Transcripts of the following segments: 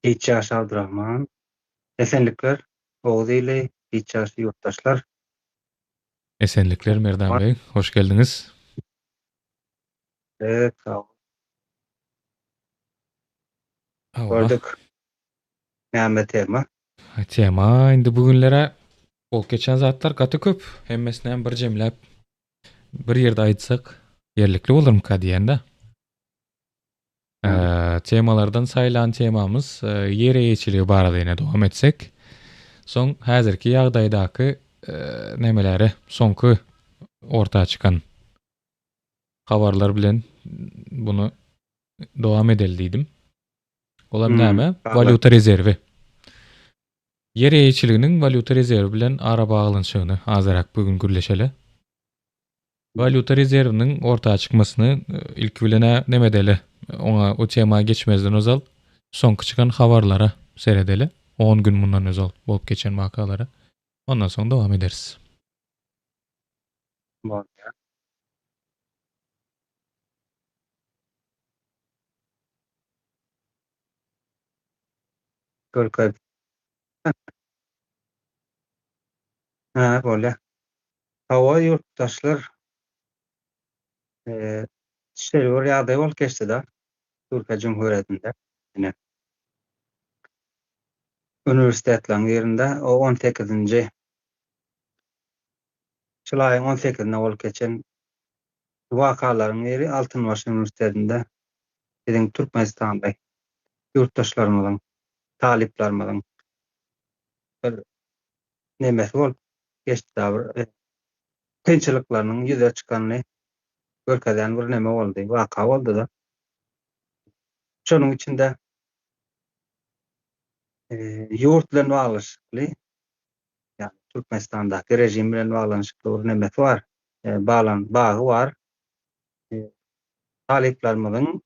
Hiç ýaş Abdurahman. Esenlikler Oguz ili, hiç ýaş ýurtdaşlar. Esenlikler Merdan beg, hoş geldiňiz. Evet, sag bol. Gördük. Näme tema? Tema indi bu günlere bolup geçen zatlar gaty köp. Hemmesini hem bir jemläp bir ýerde aýtsak ýerlikli bolarmyka diýende. Temalardan saýlan temamyz ýer eýeçiligi barada ýene dowam etsek. Soň häzirki ýagdaýdaky nemeleri, soňky orta çykan habarlar bilen bunu dowam edeli diýdim. Olam näme? Walýuta rezerwi. Ýer eýeçiliginiň walýuta rezerwi bilen arabaglanyşygyny azyrak bu gün gürleşeli. Walýuta rezerwiniň orta çykmasyny ilki bilen-ä neme edeli, oňa o tema geçmezden ozal soňky çykan habarlara seredeli, on gün mundan ozal bolup geçen wakalara. Ondan soň dowam ederis. Bolýar. Görkez. Hä, bolýar. Hawa, ýurtdaşlar, şeýle bir ýagdaý bolup geçdi-de, Türkiýe Jumhuriýetinde, ine, uniwersitetleriň birinde o on sekizinji, şul aýyň on sekizinde bolup geçen wakalaryň biri Altynbaş uniwersitetinde biziň türkmenistanly ýurtdaşlarymyzyň, talyplarymyzyň bir nemesi bolup geçdi bir kynçylyklarynyň ýüze çykanyny görkezýän bir neme boldy, waka boldy-da. Şonuň içinde ýurt bilen baglanyşykly, ýagny Türkmenistandaky režim bilen baglanyşykly bir nemesi bar, baglan bagy bar. Talyplarymyzyň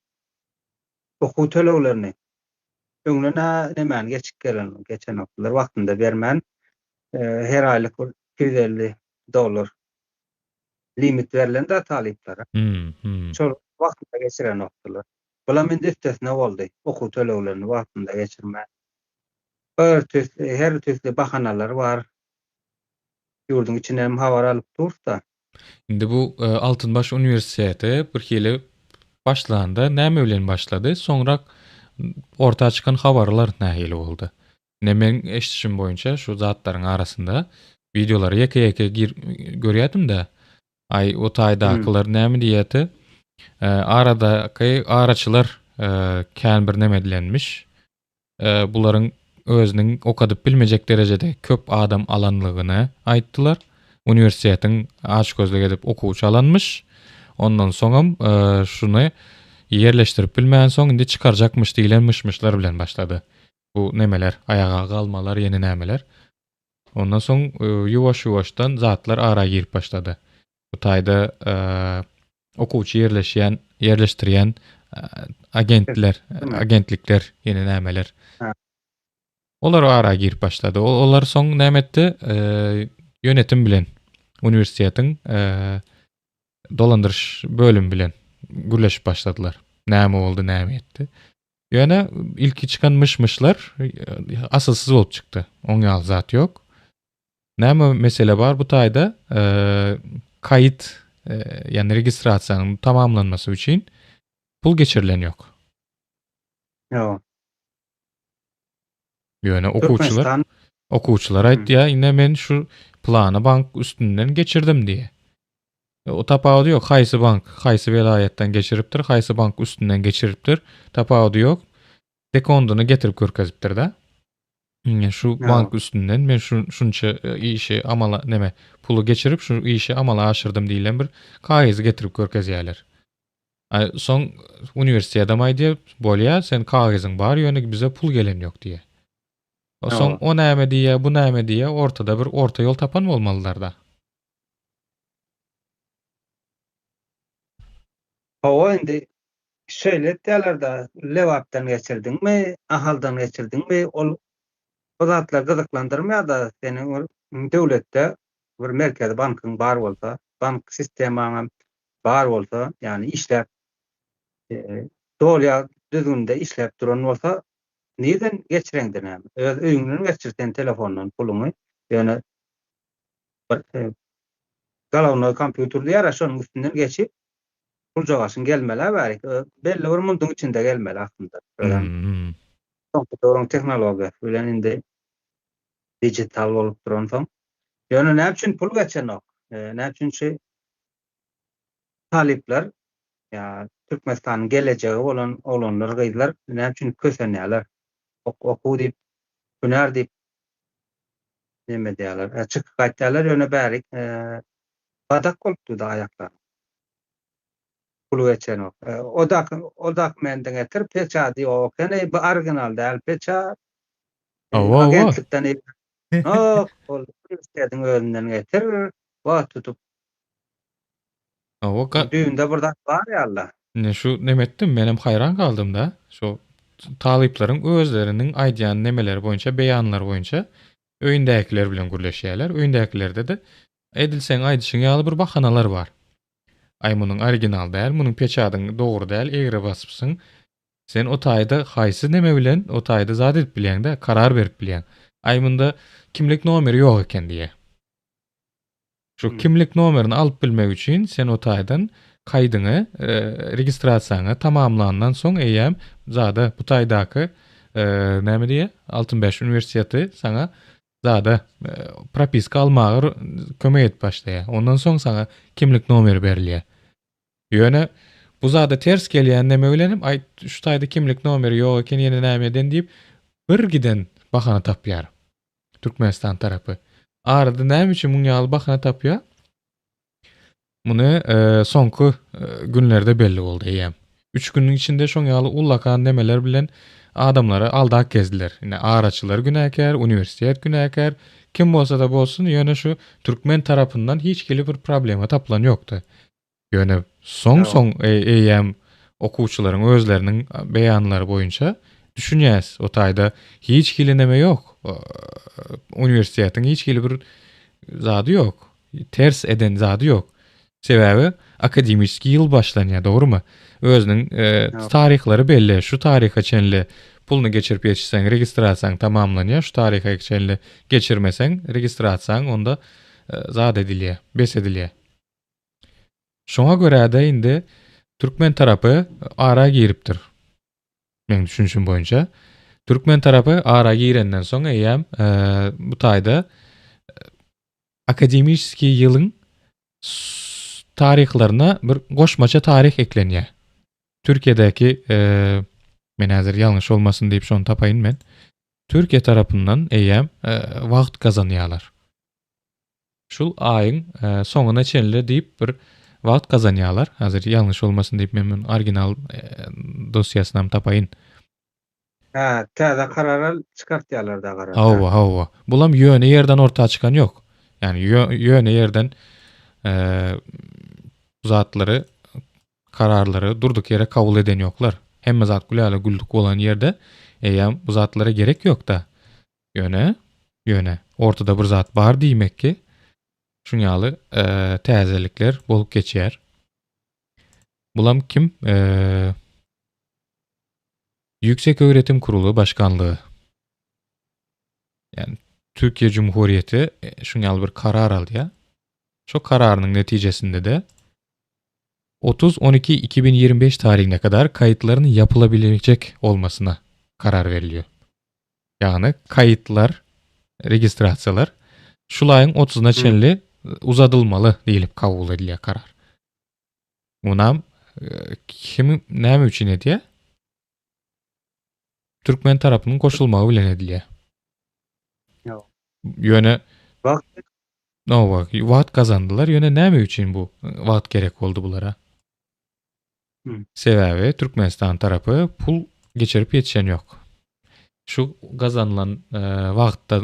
okuw töleglerini öňden-ä nemäni geçip gelen, geçenokdylar, wagtynda bermän, her aýlyk bir 250 dollar limit berlen-de talyplara. Şol wagtynda geçirenokdylar. Bulam indi üstesine boldy, okuw töleglerini wagtynda geçirmän. Bir tüýsli, her tüýsli bahanalar bar. Ýurduň içinden hem habar alyp durus-da. Indi bu Altynbaş uniwersiteti bir hili başlanda näme bilen başlady? Soňrak orta çykan habarlar nähili boldy? Ine meň eşidişim boýunça şu zatlaryň arasynda wideolary ýeke-ýeke gir görýärdim-de. Aý o taýdakylar näme diýýärdi? Aradaky araçylar kän bir neme edilenmiş. Bularyň özüniň okadyp bilmejek derejede köp adam alanlygyny aýtdylar. Uniwersitetiň açgözlük edip okuwçy alanmyş. Ondan soňam şuny ýerleşdirip bilmänsoň indi çykarjakmyş diýlen myş-myşlar bilen başlady. Bu nemeler, aýaga galmalar, ýene nämeler. Ondan soň ýuwaş-ýuwaşdan zatlar ara girip başlady. Bu taýda okuwçy ýerleşýän, ýerleşdirýän agentler, agentlikler, ýene nämeler. Olar ara girip başlady. Olar soň näme etdi? Ýönetim bilen, uniwersitetiň dolandyryş bölümi bilen gürleşip başladylar. Näme boldy, näme etdi? Ýöne ilki çykan myş-myşlar asylsyz bolup çykdy. Oň ýaly zat ýok. Näme mesele bar bu taýda? Kaýyt, ýagny registrasiýanyň tamamlanmasy üçin pul geçirilen ýok. Ýok. Ýöne okuwçylar okuwçylar aýtýar, ine men şu plany bank üstünden geçirdim diýe. O tapawudy ýok, haýsy bank, haýsy welaýatdan geçiripdir, haýsy bank üstünden geçiripdir, tapawudy ýok. Dekondyny getirip görkezipdir-de. Ine şu bank üstünden men şu şunça e, işi amala neme puly geçirip şu işi amala aşyrdym diýlen bir kagyzy getirip görkezýärler. Ay, soň uniwersitedem aýdýar, bolýar, sen kagyzyň bar, ýöne bize pul gelen ýok diýýär. Soň o näme diýýär, bu näme diýýär, ortada bir orta ýol tapan bolmalylar-da. Hawa indi şeýle etýärler-de, Lebapdan geçirdiňmi, Ahaldan geçirdiňmi, ol bu zatlar gyzyklandyrmaýar-da, seniň ol döwletde bir merkezi bankyň bar bolsa, bank sistemaňam bar bolsa, ýagny işläp doly düzgünde işläp duran bolsa, Nirden geçireňde näme? Öz öýüňden geçir sen telefondan puluňy. Ýöne bir e, galawnoý kompýuter diýýär, şonuň üstünden geçip puljagaşyň gelmeli bärik. Belli bir munduň içinde gelmeli aslynda. Hmm. Soňky döwrüň tehnologiýasy bilen indi digital bolup duransoň. Ýöne näme üçin pul geçenok? Näme üçin şu talyplar ýa Türkmenistanyň gelejegi bolan oglanlar, gyzlar näme üçin kösenýärler? Okuw diýip, hünär diýip neme edýärler? Çykyp gaýtýarlar, ýöne bärik badak bolup durdy aýaklary. Pul geçenok. O dak o dokumentiňi getir, peçady ýok eken, bu original däl peçat. Hawa, hawa. Agentlikden Ýok, ol uniwersitetiň özünden getir, wagt tutup. Hawa, ga Düýbünde bir zat bar ýaly-da. Ine şu neme etdim, menem haýran galdym-da. Şu talyplaryň özleriniň aýdýan nemeleri boýunça, beýanlary boýunça öýündäkiler bilen gürleşýärler. Öýündäkilerde-de edil seň aýdyşyň ýaly bir bahanalar bar. Aý munuň original däl, munuň peçadyň dogry däl, egri basypsyň. Sen o taýda haýsy neme bilen o taýda zat edip bilýäň-dä, karar berip bilýäň. Aý munda kimlik nomeri ýok eken diýýä. Şu kimlik nomerini alyp bilmek üçin sen o taýdan kaýdyňy, registrasiýaňy tamamlandan soň eýýäm zada bu taýdaky näme diýýä, Altynbäş uniwersiteti saňa zada propiska almaga kömek edip başlaýar. Ondan soň saňa kimlik nomeri berilýär. Ýöne bu zada ters gelýän neme bilenem, aý şu taýda kimlik nomeri ýok eken ýene näme eden diýip bir giden bahana tapýar. Türkmenistan tarapy. Arada näme üçin muň ýaly bahana tapýar? Muny soňky günlerde belli boldy eýýäm. Üç günüň içinde şoň ýaly ullakan nemeler bilen adamlary aldap gezdiler. Ine araçylar günäkär, uniwersitet günäkär, kim bolsa-da bolsun, ýöne şu türkmen tarapyndan hiç hili bir problema tapylan ýokdy. Ýöne soň-soň eýýäm okuwçylaryň özleriniň beýanlary boýunça düşünýäs, o taýda hiç hili neme ýok. Uniwersitetiň hiç hili bir zady ýok. Ters eden zady ýok. Sebäbi akademiçeskiý ýyl başlanýar, dogrumy? Özüniň taryhlary belli. Şu taryha çenli puluny geçirip ýetişseň, registrasiýaň tamamlanýar. Şu taryha çenli geçirmeseň, registrasiýaň onda zat edilýär, bes edilýär. Şoňa görä-de indi türkmen tarapy ara giripdir. Meň düşünişim boýunça. Türkmen tarapy ara girenden soň eýýäm bu taýda akademiçeskiý ýylyň taryhlaryna bir goşmaça taryh eklenýär. Türkiýedäki men häzir ýalňyş bolmasyn diýip şony tapaýyn men. Türkiýe tarapyndan eýýäm wagt gazanýarlar. Şul aýyň soňuna çenli diýip bir wagt gazanýarlar. Häzir ýalňyş bolmasyn diýip men munuň original dosýasynam tapaýyn. Hä, täze karar çykartýarlar da garaz. Hawa, hawa. Bulam ýöne ýerden orta çykan ýok. Ýani ýöne ýerden bu zatlary kararlary durduk ýere kabul eden ýoklar. Hemme zat gülälek güldük bolan ýerde eýýäm bu zatlara gerek ýokda. Ýöne, ýöne, ortada bir zat bar diýmek ki, şuň ýaly täzelikler bolup geçýär. Bulam kim? Yüksek Öğretim Kurulu Başkanlygy. Yani Türkiye Cumhuriyeti şuň ýaly bir karar alýar. Şo kararynyň netijesinde-de 30 12 2025 tarihine kadar kaýytlaryň ýapylabiljek olmasyna karar berilýär. Ýagny kaýytlar, registrasiýalar şul aýyň otuzyna çenli uzadylmaly diýlip kabul edilýär karar. Munam kim näme üçin edýär? Türkmen tarapynyň goşulmagy bilen edilýär. Ýok. Ýöne wagt No, wagt gazandylar. Ýöne näme üçin bu wagt gerek boldy bulara? Sebäbi Türkmenistan tarapy pul geçirip ýetişen ýok. Şu gazanylan wagtda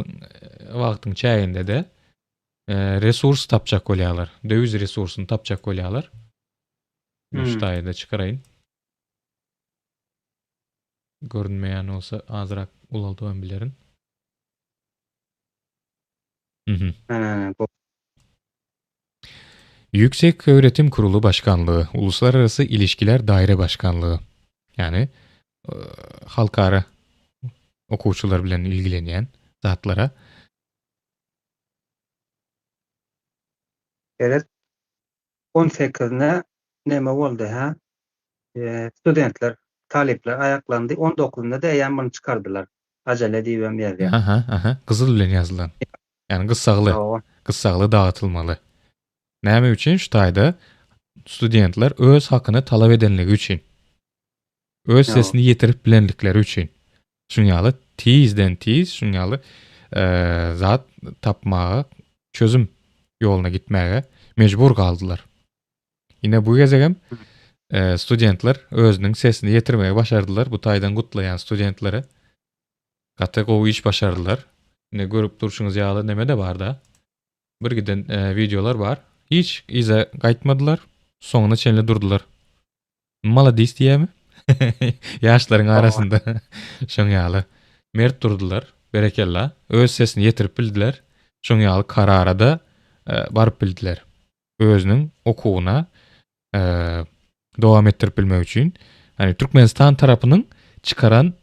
wagtyň çäginde-de resurs tapjak bolýarlar. Döwiz resursyny tapjak bolýarlar. Şu taýda çykaraýyn. Görünmeýän bolsa azrak ulaldybam bilerin. Mhm. Yüksek Öğretim Kurulu Başkanlığı, Uluslararası İlişkiler Daire Başkanlığı. Yani e, halkara. Okuwçylar bilen ilgilenýän zatlara. Seret, on sekizine neme boldy, hä? Studentler, talyplar aýaklandy, on dokuzynda-da eýýäm muny çykardylar. Ajele diýibem ýazýar. Aha, aha, gyzyl bilen ýazylan. Ýagny gyssagly, gyssagly dagytylmaly. Näme üçin şu taýda studentler öz hakyny talap edenligi üçin. Öz sesini ýetirip bilenlikleri üçin. Şuň ýaly tizden tiz şuň ýaly zat tapmaga, çözüm ýoluna gitmäge mejbur galdylar. Ine bu gezegem studentler özüniň sesini ýetirmegi başardylar. Bu taýdan gutlaýan studentleri. Gaty gowy iş başardylar. Ine görüp durşuňyz ýaly neme-de bar-da. Bir giden wideolar bar. Hiç yza gaýtmadylar. Soňuna çenli durdular. Maladis diýýärmi? Ýaşlaryň arasynda şoň ýaly mert durdular. Berekella. Öz sesini ýetirip bildiler. Şoň ýaly karara-da baryp bildiler. Özüniň okuwyna dowam etdirip bilmek üçin, ýagny Türkmenistan tarapynyň çykaran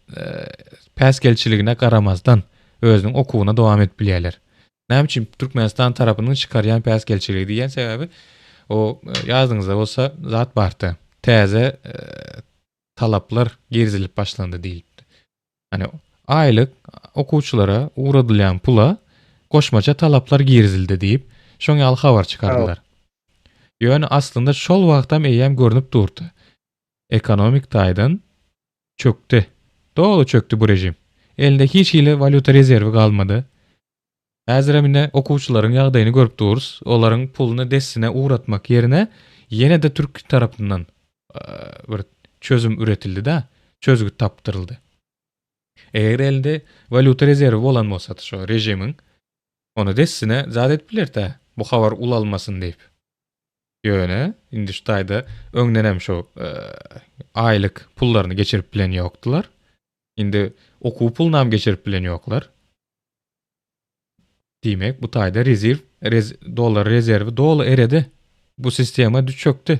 päsgelçiligine garamazdan özüniň okuwyna dowam edip bilýärler. Näme üçin Türkmenistan tarapynyň çykarýan päsgelçiligi diýen sebäbi o ýadyňyzda bolsa zat bardy. Täze talaplar girizilip başlandy diýilipdi. Hani aýlyk okuwçylara ugradylýan pula goşmaça talaplar girizildi diýip, şoň ýaly habar çykardylar. Ýöne aslynda şol wagtam eýýäm görnüp durdy. Ekonomik taýdan çökdi. Doly çökdi bu režim. Elinde hiç hili walýuta rezerwi galmady. Häzirem ine okuwçylaryň ýagdaýyny görüp durus. Olaryň puluny dessine ugratmak ýerine ýene-de türk tarapyndan bir çözüm üretildi-de, çözgüt tapdyryldy. Eger elinde walýuta rezerwi bolan bolsady şo režimiň, ony dessine zat edip bilerdi-ä, bu habar ulalmasyn diýip. Ýöne indi şu taýda öňdenem şo aýlyk pullaryny geçirip bilen ýokdular. Indi okuw pulunam geçirip bilen ýoklar. Diýmek, bu taýda rezerw, rez, dollar rezerwi doly eredi. Bu sistema çökdi.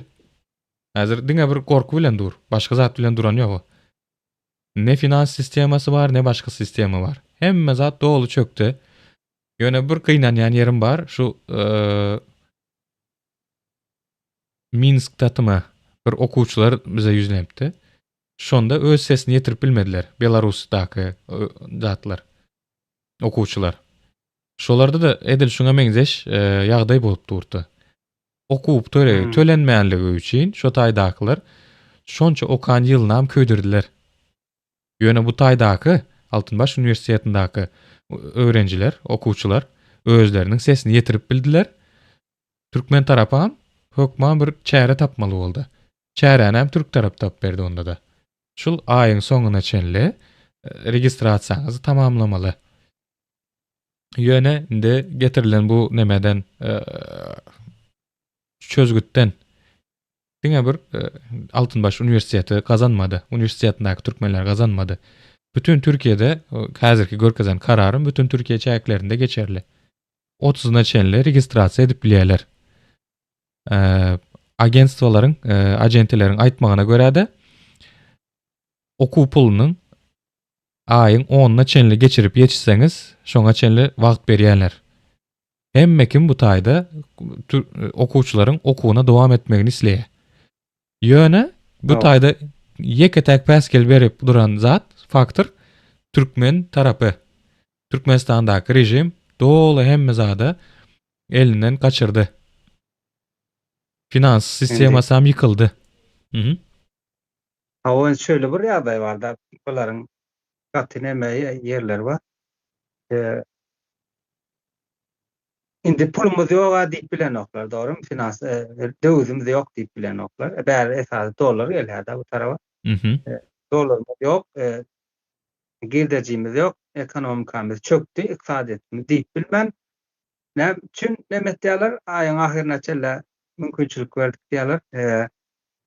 Häzir diňe bir gorky bilen dur. Başga zat bilen duran ýok. Ne finans sistemasy bar, ne başga sistema bar. Hemme zat doly çökdi. Ýöne bir gynanýan ýerim bar. Şu Minskdatyma bir okuwçylar bize ýüzlenipdi. Şonda öz sesini ýetirip bilmediler Belarusdaky zatlar. Okuwçylar. Şolarda-da edil şuňa meňzeş ýagdaý bolup durdy. Okuw tölegi tölenmänligi üçin şo taýdakylar şonça okan ýylynam köýdürdiler. Ýöne bu taýdaky Altynbaş uniwersitetindäki öwrenjiler, okuwçylar özleriniň sesini ýetirip bildiler. Türkmen tarapam hökman bir çäre tapmaly boldy. Çäränem türk tarapy tapyp berdi onda-da. Şul aýyň soňuna çenli registrasiýaňyzy tamamlamaly. Ýöne indi getirilen bu nemeden çözgütden diňe bir Altynbaş uniwersiteti gazanmady. Uniwersitetindäki türkmenler gazanmady. Bütün Türkiýede häzirki görkezen kararym bütün Türkiýe çäklerinde geçerli. Otuzyna çenli registrasiýa edip bilýärler. Agentstwalaryň, ajenteleriň aýtmagyna görä-de, okuw pulunyň aýyň onuna çenli geçirip ýetişseňiz, şoňa çenli wagt berýärler. Hemme kim bu taýda okuwçylaryň okuwyna dowam etmegini isleýär. Ýöne bu taýda ýeke-täk päsgel berip duran zat, faktor türkmen tarapy. Türkmenistandaky režim doly hemme zada elinden gaçyrdy. Finans sistemasy hem ýykyldy. Mhm. Hawa, indi şeýle bir ýagdaý bar-da, bularyň gaty neme ýerleri bar. Indi pulumyz ýog-a diýip bilenoklar, dogrymy? Finans döwüzimiz ýok diýip bilenoklar. Bäri esasy dollar gelýär-de bu taraba. Mhm. Dollarymyz ýok, girdejimiz ýok, ekonomikamyz çökdi, ykdysadyýetimiz diýip bilmän, näme üçin neme etýärler? Aýyň ahyryna çenli mümkinçilik berdik diýýärler.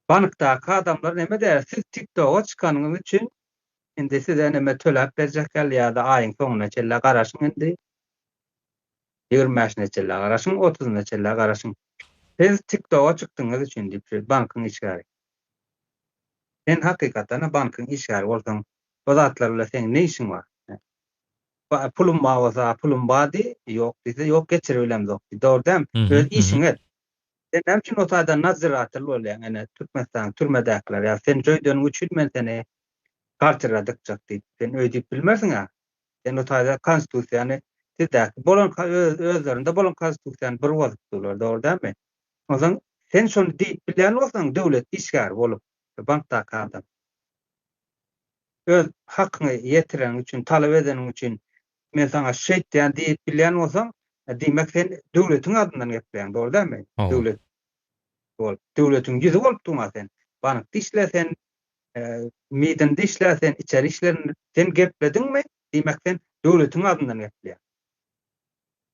Bankdaky adamlar neme diýýär? Siz TikToka çykanyňyz üçin indi size neme töläp berjek ýaly ýa-da aýyň soňuna çenli garaşyň indi. 25-ine çenli garaşyň, 30-una çenli garaşyň. Siz TikToka çykdyňyz üçin diýip şu bankyň işgäri. Sen hakykatdan bankyň işgäri bolsaň, bu zatlar bilen seň ne işiň bar? Pulum bar bolsa, pulum bar diý, ýok diýse, ýok geçirip bilemzok diý. Dogry dälmi? Öz işiňi et. Sen näme üçin o taýdan nadziratel bolýaň, ene, Türkmenistanyň türmedäkiler ýa sen joýdeniň üçin men seni kartera dykjak diýip, sen öý diýip bilmersiň-ä. Sen o taýda konstitusiýany sizdäki bolan özlerinde bolan konstitusiýany bir bozup durlar, dogry dälmi? Onsoň sen şony diýip bilýän bolsaň, döwlet işgäri bolup, bankdaky adam. Öz hakyňy ýetireniň üçin, talap edeniň üçin men saňa şeýtýän diýip bilýän bolsaň, diýmek sen döwletiň adyndan gepleýäň, dogry dälmi? Döwlet bolup, döwletiň ýüzi bolup durma sen. Bankda işle sen, MİD-inde işle sen, içeri işlerinde sen geplediňmi, diýmek sen döwletiň adyndan gepleýäň.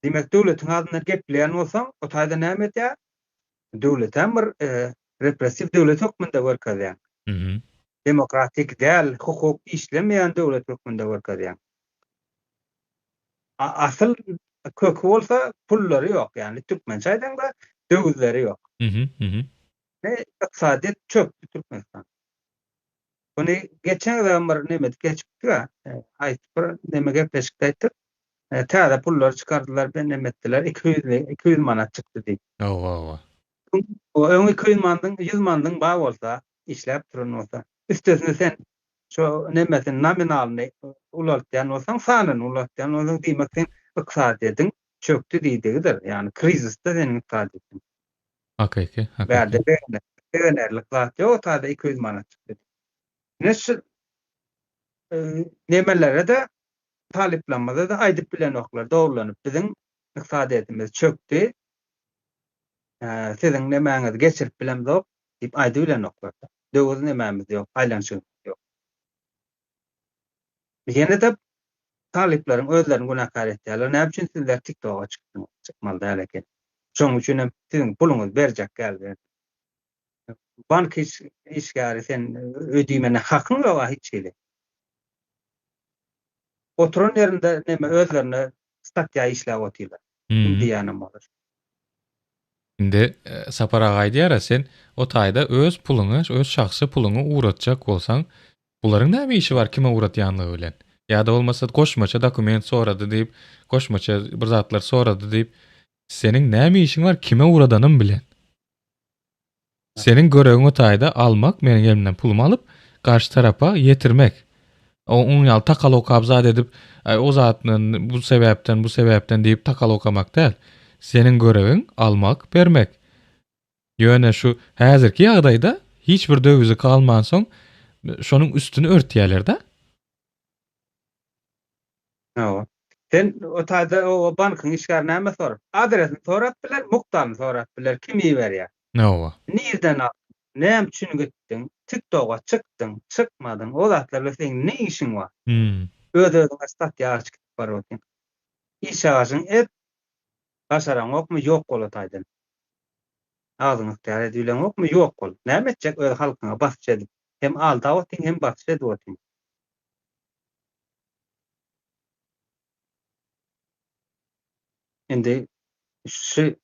Diýmek döwletiň adyndan gepleýän bolsaň, o taýda näme edýär? Döwletem bir repressiw döwlet hökmünde görkezýäň. Demokratik däl, hukuk işlemeýän döwlet hökmünde görkezýäň. Asyl köki bolsa pullary ýok, ýagny türkmençe aýdaňda döwüzleri ýok. Ykdysadyýet çökdi Türkmenistan. Muny geçen gezegem bir neme edip geçipdik-ä, aýtdyk bir neme gepleşikde aýtdyk. Täze pullary çykardylar, bir neme etdiler, 200 200 manat çykdy diýip. Hawa, hawa. Öň 200 manadyň, 100 manadyň bar bolsa, işläp duran bolsa, üstesine sen şo nemesini, nominalyny ulaltýan bolsaň, sanyny ulaltýan bolsaň, diýmek sen ykdysadyýetiň çökdi diýdigidir. Ýagny krizisde seniň ykdysadyýetiň. Hakyky, hakyky. Bärde begenerlik zat ýok, o taýda 200 manat çykdy. Ine şu nemelere-de talyplarymyza-da aýdyp bilenoklar dogrulanyp biziň ykdysadyýetimiz çökdi, siziň nemäňizi geçirip bilemzok diýip aýdybilenoklar. Döwiz nemämiz ýok, aýlanyşygymyz ýok. Ýene-de talyplaryň özlerini günäkär etýärler. Näme üçin sizler TikToka çykdyňyz? Çykmaly däl eken. Şonuň üçin hem siziň puluňyzy berjek däl. Bank işgäri sen ödemene hakyň ýok-a hiç hili. Oturan ýerinde neme özlerine statýa işläp otyrlar. Kim diýýänem bolar. Indi Sapar aga aýdýar-a sen o taýda öz puluňy, öz şahsy puluňy ugratjak bolsaň, bularyň näme işi bar kime ugratýanlygy bilen? Ýa-da bolmasa goşmaça dokument sorady diýip, goşmaça bir zatlar sorady diýip, seniň näme işiň bar kime ugradanym bilen? Seniň görewiň o taýda almak, meniň elimden pulumy alyp, garşy tarapa ýetirmek. Oň ýaly takal okap zat edip, aý o zatdan bu sebäpden, bu sebäpden diýip takal okamak däl. Seniň görewiň almak, bermek. Ýöne şu häzirki ýagdaýda hiç bir döwizi galmansoň, şonuň üstüni örtýärler-dä. Hawa. Sen o taýda o bankyň işgäri näme sorap? Adresini sorap biler, mukdaryny sorap biler, kim iberýär? Hawa. Nirden aldyň? Näme üçin gitdiň? TikToka çykdyň, çykmadyň, o zatlar bilen seň ne işiň bar? Öz-özüňe statýa açyp gidip baryp otyň. Iş agaşyňy et, başaraňokmy, ýok bol o taýdan. Agzyňy ygtyýar edibileňokmy, ýok bol. Näme etjek öz halkyňa basyş edip? Hem aldap otyň, hem basyş edip otyň. Indi şu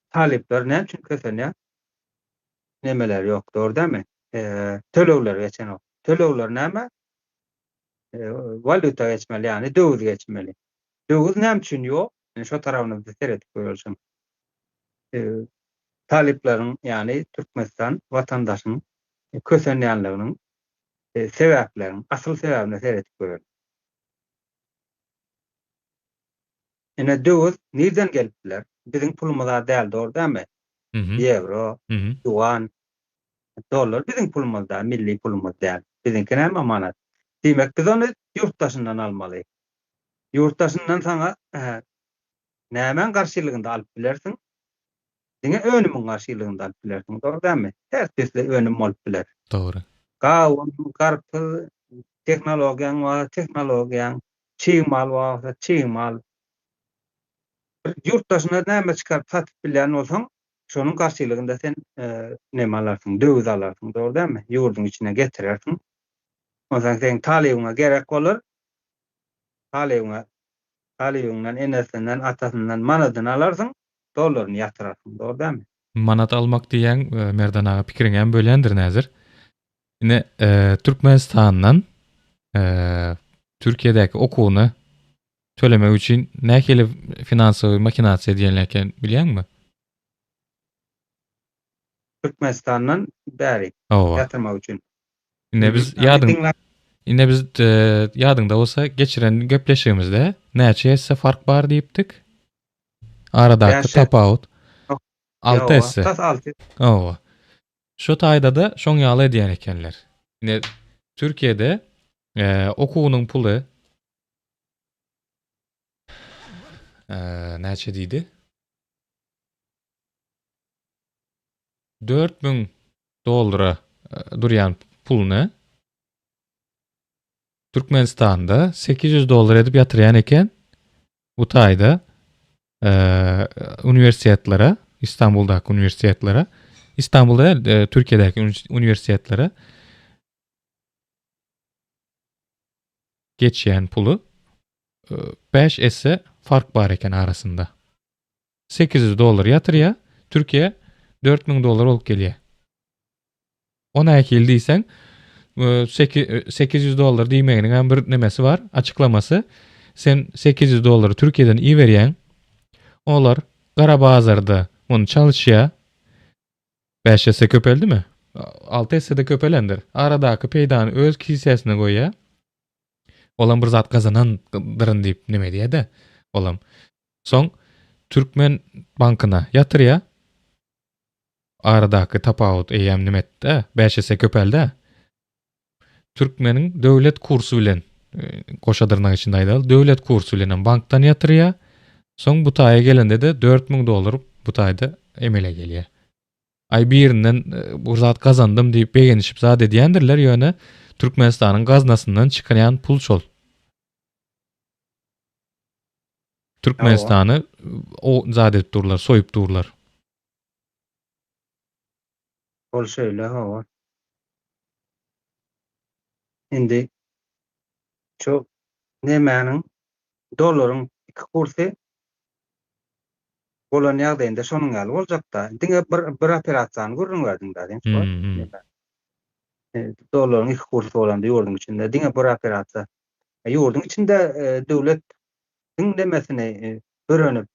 talyplar näme üçin kösenýär? Nemeler ýok, dogry dälmi? Tölegler geçenok. Tölegler näme? Walýuta geçmeli, ýagny döwiz geçmeli. Döwiz näme üçin ýok? Indi şo tarapyna biz seredip göreliň. Talyplaryň, ýagny Türkmenistan watandaşyň kösenýänliginiň sebäpleriň, asyl sebäbine seredip göreliň. Ine döwiz nirden gelip biler? Biziň pulumyz-a däl, dogry dälmi? Ýewro, ýuan, dollar biziň pulumyz däl, milli pulumyz däl. Biziňki näme manat? Diýmek, biz ony ýurt daşyndan almaly. Ýurt daşyndan saňa nämäň garşylygynda alyp bilersiň? Diňe önümiň garşylygynda alyp bilersiň, dogry dälmi? Her tüýsli önüm bolup biler. Dogry. Gawun, garpyz, tehnologiýaň bar, tehnologiýaň, çig mal bar bolsa, çig mal. Bir ýurt daşyna näme çykaryp satyp bilýän bolsaň, şonuň garşylygynda sen neme alarsyň, döwiz alarsyň, dogry dälmi? Ýurduň içine getirersiň. Onsoň seň talybyňa gerek bolar. Talybyňa, talybyňdan, enesinden, atasyndan manadyny alarsyň. Dollaryny ýatyrarsyň, dogry dälmi? Manat almak diýýäň, Merdan aga pikiriňem bölýändirin häzir. Ine, Türkmenistandan Türkiýedäki okuwyny. Tölemek üçin nähili finansowy mahinasiýa edýänler eken bilýäňmi? Türkmenistandan bäri Hawa. ýatyrmak üçin. Ine biz ýadyň Ine biz e, ýadyňda bolsa geçiren gepleşigimizde näçe esse fark bar diýipdik? Aradaky tapawut 6 esse. Tas 6. Hawa. Şu taýda-da şoň ýaly edýän ekenler. Ine Türkiýede e, okuwynyň puly e, näçe diýdi? 4000 dollara durýan puluny Türkmenistanda 800 dollar edip ýatyrýan eken. Bu taýda e, uniwersitetlere, İstanbuldaky uniwersitetlere, İstanbulda däl, e, Türkiýedäki uniwersitetlere geçýän puly 5 esse fark bar eken arasynda. 800 dollar ýatyrýar, Türkiýe 4000 dollar bolup gelýär. O nähili diýseň, 800 dollar diýmeginiň hem bir nemesi bar, açyklamasy. Sen 800 dollary Türkiýeden iberýäň. Olar gara bazarda muny çalyşýar. 5 esse köpeldimi? 6 esse-de köpelendir. Aradaky peýdany öz kisesine goýýar. Olam bir zat gazanandyryn diýip neme edýär-de. Olam. Soň Türkmen bankyna ýatyrýar. Aradaky tapawut eýýäm neme etdi-dä, 5 esse köpeldi-ä. Türkmeniň döwlet kursy bilen, e, goşa dyrnak içinde aýdaly, döwlet kursy bilen hem bankdan ýatyrýar. Soň bu taýa gelende-de 4000 dollar bu taýda emele gelýär. Aý birinden e, bir zat gazandym diýip begenişip zat edýändirler, ýöne Türkmenistanyň gaznasyndan çykýan pul şol. Türkmenistany o zat edip durlar, soýup durlar. Ol şeýle, hawa. Indi şu nemäniň dollaryň iki kursy bolan ýagdaýynda şonuň ýaly boljakda. Diňe bir bir operasiýany gürrüň berdiň da sen şu wagt. Dollaryň iki kursy bolanda ýurduň içinde diňe bir operasiýa. Ýurduň içinde döwlet diň nemesini bürenip,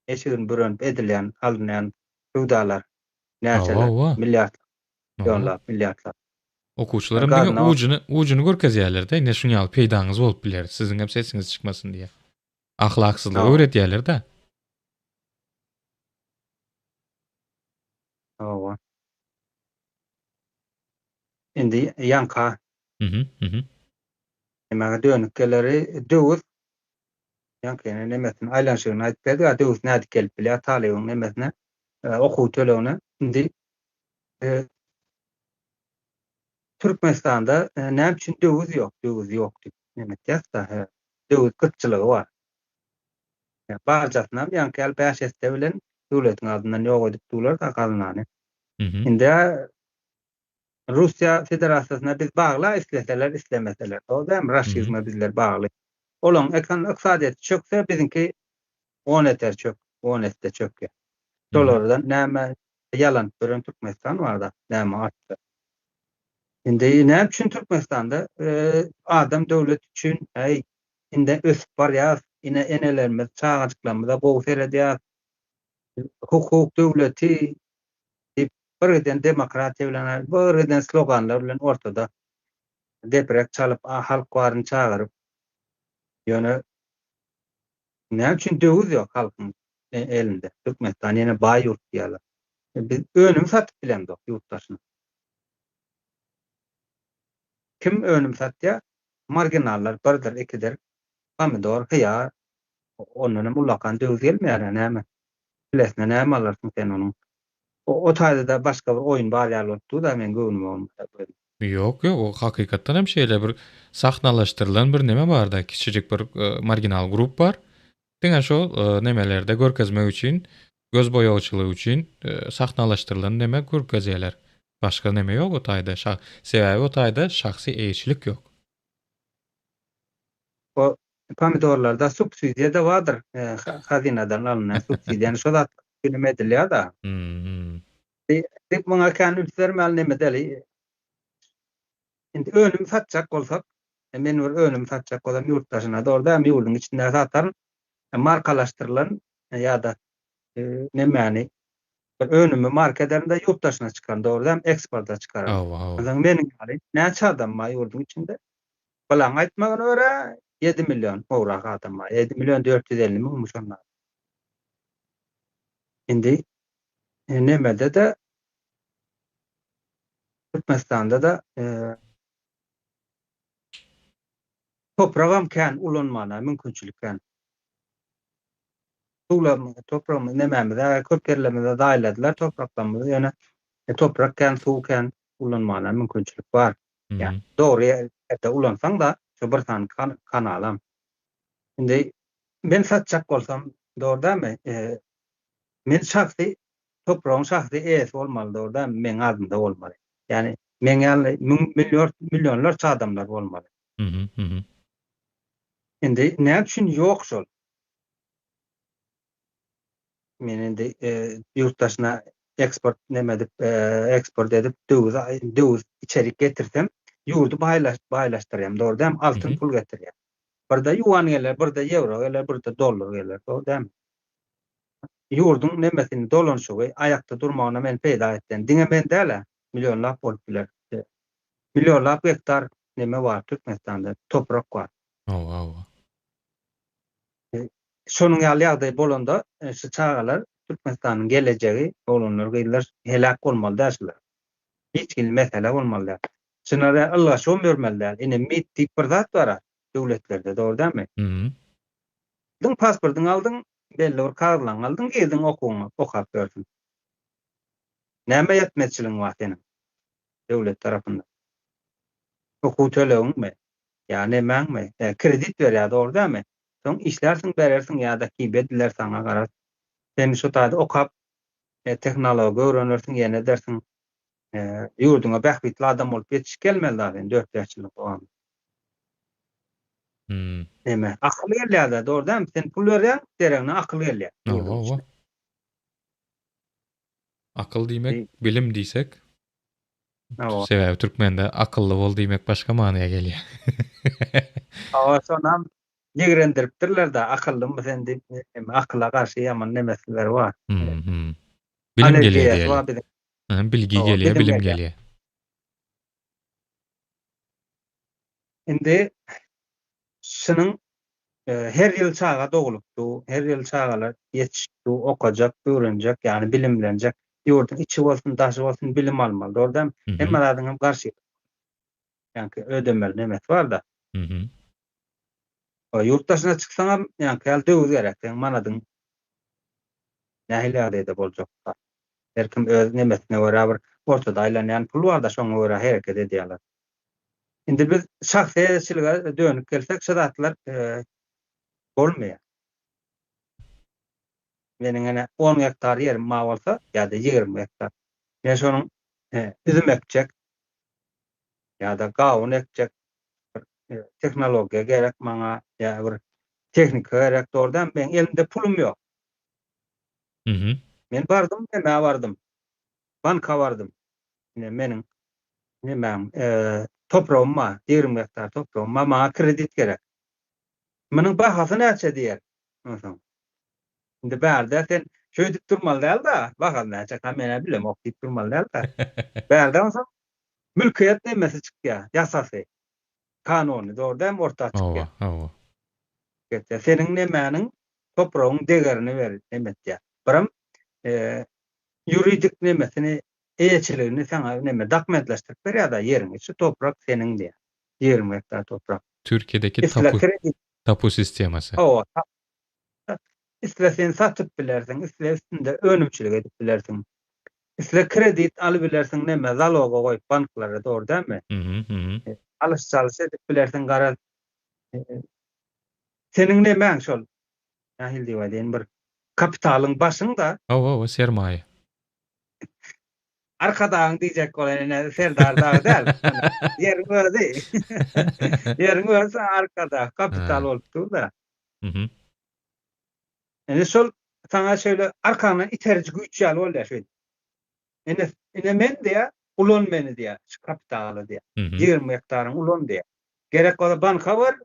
eşigini bürenip edilýän, alynýan söwdalar näçeler, milliardlap, millionlap, milliardlap. Okuwçylaram diňe ujuny, ujuny görkezýärler-de, ine şuň ýaly peýdaňyz bolup biler, siziň hem sesiňiz çykmasyn diýip. Ahlaksyzlygy öwredýärler-de. Hawa. Indi ýaňka. Mhm, mhm. Näme dönük geleri döwüz ýaňky ýene nemesini aýlanyşygyny aýdyp berdik, a döwüz nädip gelip bilýär talybyň nemesine, okuw tölegine. Indi Türkmenistanda näme üçin döwüz ýok, döwüz ýok diýip neme etýäs-da, döwüz gytçylygy bar. Barjasynam ýaňky ýaly bäş esse bilen döwletiň adyndan ýok edip durlar-da gaznany. Indi Russiýa Federasiýasyna biz bagly isleseler islemeseler. Dogry dälmi? Raşizme bizler bagly. Olaň ykdysadyýeti çökse biziňki on eter çök, on esse çökýär. Şolardan näme ýalanyp ýören Türkmenistan barda näme artdy. Indi näme üçin Türkmenistanda adam döwlet üçin äý indi ösüp barýas, ine enelerimiz çagajyklarymyza gowy seredýär. Hukuk döwleti diýip bir giden demokratiýa bilen bir giden sloganlar bilen ortada deprek çalyp halk baryny çagyryp ýöne näme üçin döwiz ýok halkyň elinde Türkmenistan ýene baý ýurt diýýärler. Biz önüm satyp bilemzok ýurt daşyna. Kim önüm satýar? Marginallar birdir, ikidir. Pomidor, hyýar, ondan hem ullakan döwiz gelmeýär näme? Kilesine näme alarsyň sen onuň? O taýda-da başga bir oýun bar ýaly bolup dur-da meň göwnüme bolmasa. Ýok, ýok, o hakykatdan hem şeýle bir sahnalaşdyrylan bir neme bar-da, kiçijik bir marginal grup bar. Diňe şo nemelerde görkezmek üçin, göz boýagçylygy üçin sahnalaşdyrylan neme görkezýärler. Başga neme ýok o taýda. Sebäbi o taýda şahsy eýeçilik ýok. O pomidorlarda subsidiýa-da bardyr, hazynadan alynýan subsidiýa. Ýani şo zat üçinem edilýär-de. Biz muňa kän üns bermäli neme däli. Indi önüm satjak bolsak. Men bir önüm satjak bolsam ýurt daşyna dogry dälmi ýurduň içinde sataryn. Markalaşdyrylan ýa-da nemäni bir önümi marka ederin-de ýurt daşyna çykaryn dogry dälmi eksporta çykaryn. Hawa hawa. Onsoň meniň ýaly näçe adam bar ýurduň içinde? Bulaň aýtmagyna görä 7 million gowrak adam bar. 7 million 450 müňmi şonda. Indi nemede-de Türkmenistanda-da topragam kän ulanmana mümkinçilik kän. Suwlarymyzy, topragymyzy nemämizi köp ýerlerimize zaýaladylar topraklarymyzy, ýöne toprak kän, suw kän ulanmana mümkinçilik bar. Ýa dogry ýerde ulansaň-da, şu bir sany kanalam. Indi men satjak bolsam, dogry dälmi? Men şahsy topragyň şahsy eýesi bolmaly, dogry dälmi? Meň adymda bolmaly. Ýagny meň ýaly müň, milliard, millionlarça adamlar bolmaly. Indi näme üçin ýok şol? Men indi ýurt daşyna eksport neme edip, eksport edip döwiz döwiz içerik getirsem, ýurdy baýlaşdyrýan, dogry dälmi? Altyn pul getirýän. Birde ýuan geler, birde ýewro geler, birde dollar geler, dogry dälmi? Ýurduň nemesini, dolanyşygy aýakda durmagyna men peýda etýän. Diňe men däl-ä, millionlap bolup biler. Millionlap gektar neme bar Türkmenistanda, toprak bar. Hawa, hawa. Şonuň ýaly ýagdaý bolanda şu çagalar Türkmenistanyň gelejegi, oglanlar, gyzlar heläk bolmaly däl şular. Hiç hili mesele bolmaly däl. Şulara ylgaşybam ýörmeli däl. Ine MIT diýip bir zat bar-a döwletlerde, dogry dälmi? Aldyň pasportyňy aldyň, belli bir kagyzlaryňy aldyň, girdiň okuwyňa, okap ýörsüň. Näme ýetmezçiligiň bar seniň döwlet tarapyndan? Okuw tölegiňmi? Ýa nemäňmi? Kredit berýär, dogry dälmi? Soň işlärsiň, berersiň ýa-da hibe ediler saňa garaz. Sen şu taýda okap, tehnologiýa öwrenersiň, ýene edersiň. Ýurduňa bähbitli adam bolup ýetişip gelmeli zat sen dört-bäş ýylyň dowamynda. Neme, akyl gelýär-dä, dogry dälmi? Sen pul berýäň, deregine akyl gelýär. Hawa. Akyl diýmek, bilim diýsek. Hawa. Sebäbi türkmende akylly bol diýmek başga manyýa gelýär. Hawa, şonam ýigrendiripdirler-de, akyllymy sen diýip, akyla garşy ýaman nemesleri bar. Bilim gelýär diýeli. Bilgi gelýär, bilim gelýär. Indi şunuň her ýyl çaga doglup dur, her ýyl çagalar ýetişip dur, okajak, öwrenjek, ýagny bilimlenjek. Ýurduň içi bolsun, daşy bolsun bilim almaly, dogry dälmi? Hemme zadyň hem garşy ýaňky ödemeli nemesi bar-da. Ýurt daşyna çyksaňam, ýaňky ýaly döwiz gerek, seň manadyň nähili ýagdaýda boljak? Her kim öz nemesine görä bir ortada aýlanýan pul bar-da, şoňa görä hereket edýärler. Indi biz şahsy eýeçilige dönüp gelsek, şu zatlar bolmaýar. Meniň ene on gektar ýerim bar bolsa ýa-da 20 gektar. Men şonuň üzüm ekjek ýa-da gawun ekjek bir tehnologiýa gerek maňa ýa bir tehnika gerek dogry dälmi? Meň elimde pulum ýok. Men bardym, nämä bardym? Banka bardym. Ine meniň nemäm, topragym bar, 20 gektar topragym bar, maňa kredit gerek. Munuň bahasy näçe diýer. Onsoň. Indi bärde sen şöýdüp durmaly däl-de, bahasy näçe, ha men-ä bilemok diýip durmaly däl-de. Bärde onsoň mülkiýet nemesi çykýar, ýasasy. Kanuny, dogry dälmi, orta çykýar. Hawa, hawa. Seniň nemäniň, topragyň degerini ber, neme etýär. Birem ýuridik nemesini, eýeçiligini saňa neme dokumentleşdirip berýär-de ýeriňi, şu toprak seniň diýýär. 20 gektar toprak. Türkiýedeki tapu tapu sistemasy. Hawa. Isle sen satyp bilersiň, isle üstünde önümçilik edip bilersiň. Isle kredit alybilersiň neme zaloga goýup banklara dogry dälmi? Alyş-çalyş edip bilersiň garaz. Seniň nemäň şol nähili diýip aýdaýyn bir kapitalyň başyň-da. Hawa, hawa, sermaýa. Arkadagyň diýjek bolan ine Serdar dagy däl. Ýeriň özi. Ýeriň özi Arkadag kapital bolup dur-da. Mhm. Ine şol saňa şeýle arkaňdan iteriji güýç ýaly bolýar şeýdip. Ine, ine men diýýär, ulan meni diýýär, şu kapitaly diýýär. 20 gektaryňy ulan diýýär. Gerek bolsa banka bar,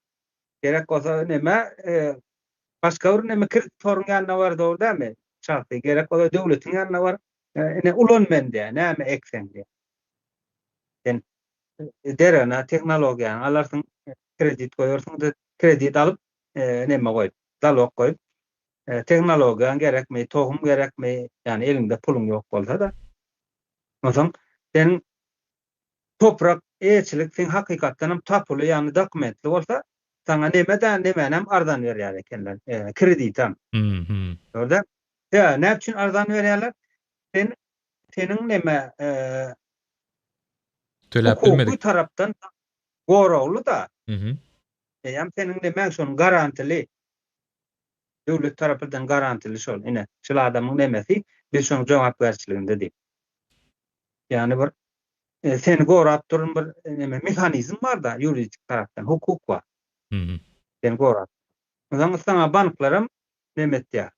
gerek bolsa neme, başga bir neme kreditoryň ýanyna bar, dogry dälmi? Şahsy, gerek bolsa döwletiň ýanyna bar. Ine ulan meni diýýär, näme ekseň diýýär. Sen deregine tehnologiýany alarsyň, kredit goýarsyň, kredit alyp, neme goýup, zalog goýup, tehnologiýaň gerekmi, tohum gerekmi, ýagny eliňde puluň ýok bolsa-da. Onsoň seniň toprak eýeçilik seň hakykatdan hem tapuly, ýagny dokumentli bolsa, saňa neme-de, nemänem arzan berýär ekenler, kreditem. Gördüňmi? Sebäbi näme üçin arzan berýärler? Sen seniň neme Töläp bilmedik. Hukuky tarapdan goragly-da. Eýýäm seniň nemäň şonuň garantili. Döwlet tarapyndan garantili şol. Ine, şul adamyň nemesi, biz şonuň jogapkärçiliginde diýip. Ýagny bir seni gorap duran bir neme mehanizm bar-da, ýuridik tarapdan hukuk bar. Seni gorap. Onsoň saňa banklaram neme etýär.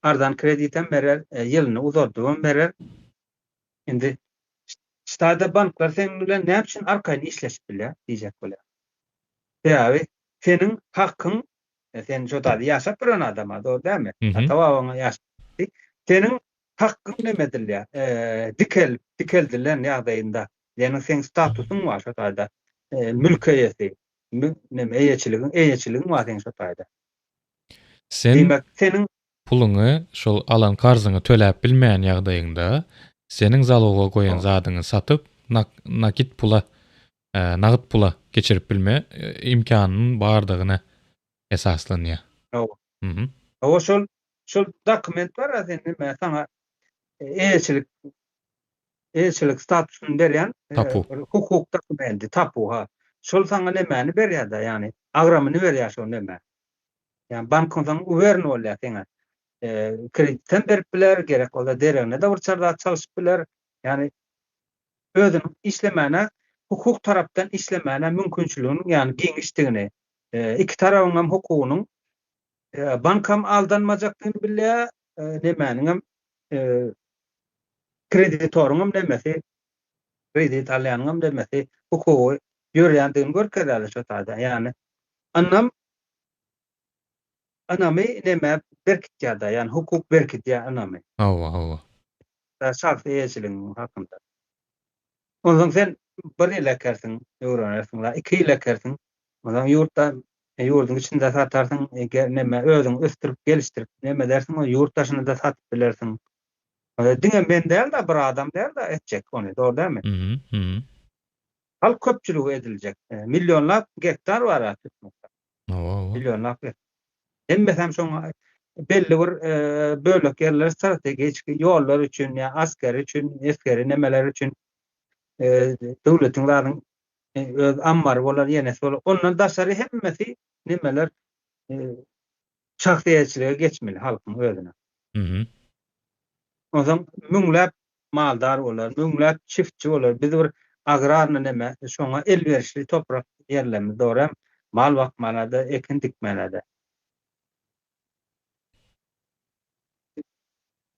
Arzan kreditem berer, ýylyny uzaldybam berer. Indi ştada banklar seniň bilen näme üçin arkaýyn işleşip bilýär diýjek bolýar. Sebäbi seniň hakyň, sen şo taýda ýaşap duran adam-a, dogry dälmi? Ata-babaňa ýaşap. Seniň hakyň neme edilýär? Dikelip, dikeldilen ýagdaýynda, ýagny seň statusyň bar şo taýda, mülk eýesi, neme eýeçiligiň, eýeçiligiň bar seň şo taýda. Sen Diýmek, seniň puluňy, şol alan karzyňy töläp bilmeýän ýagdaýyňda, seniň zaloga goýan zadyňy satyp, nakit pula, nagt pula geçirip bilme imkanynyň bardygyna esaslanýar. Hawa. Hawa, şol şol dokument bar-a sen neme saňa eýeçilik eýeçilik statusyny berýän Tapu. hukuk dokumenti, tapu, ha. Şol saňa nemäni berýär-de, ýagny agramyny berýär şol neme. Ýagny bank onsoň uwerni bolýar seňe. Kreditem berip biler, gerek bolsa deregine-de bir çar zat çalşyp biler. Ýagny özüniň işlemäne, hukuk tarapdan işlemäne mümkinçiliginiň, ýagny giňişdigini, iki tarabyň hem hukugynyň bankam aldanmajakdygyny bilýär, nemäniňem kreditoryňam nemesi, kredit alýanyňam nemesi hukugy ýörýändigini görkezýärler şo taýda. Ýagny ynam ynamy nämä berkitýär-de, ýagny hukuk berkidýär ynamy. Hawa, hawa. Şahsy eýeçiligiň hakynda. Onsoň sen bir ýyl ekersiň, öwrenersiň, iki ýyl ekersiň, onsoň ýurtda ýurduň içinde satarsyň, eger neme özüň ösdürip, gelişdirip neme edersiň, ýurt daşynda-da satyp bilersiň. Diňe men däl-de, bir adam däl-de etjek ony, dogry dälmi? Halk köpçüligi ediljek. Millionlap gektar bar-a Türkmenistanda. Hawa, hawa. Millionlap gektar. Hemmesem şoňa belli bir bölek ýerler strategik ýollar üçin ýa askeri üçin, esgeri nemeler üçin döwletiň zadyň öz ammary bolar, ýenesi bolar. Ondan daşary hemmesi nemeler şahsy eýeçilige geçmeli halkyň özüne. Onsoň müňläp maldar bolar, müňläp çiftçi bolar. Biz bir agrarny neme, şoňa elwerişli toprak ýerlerimiz dogry hem mal bakmana-da, ekin dikmäne-de.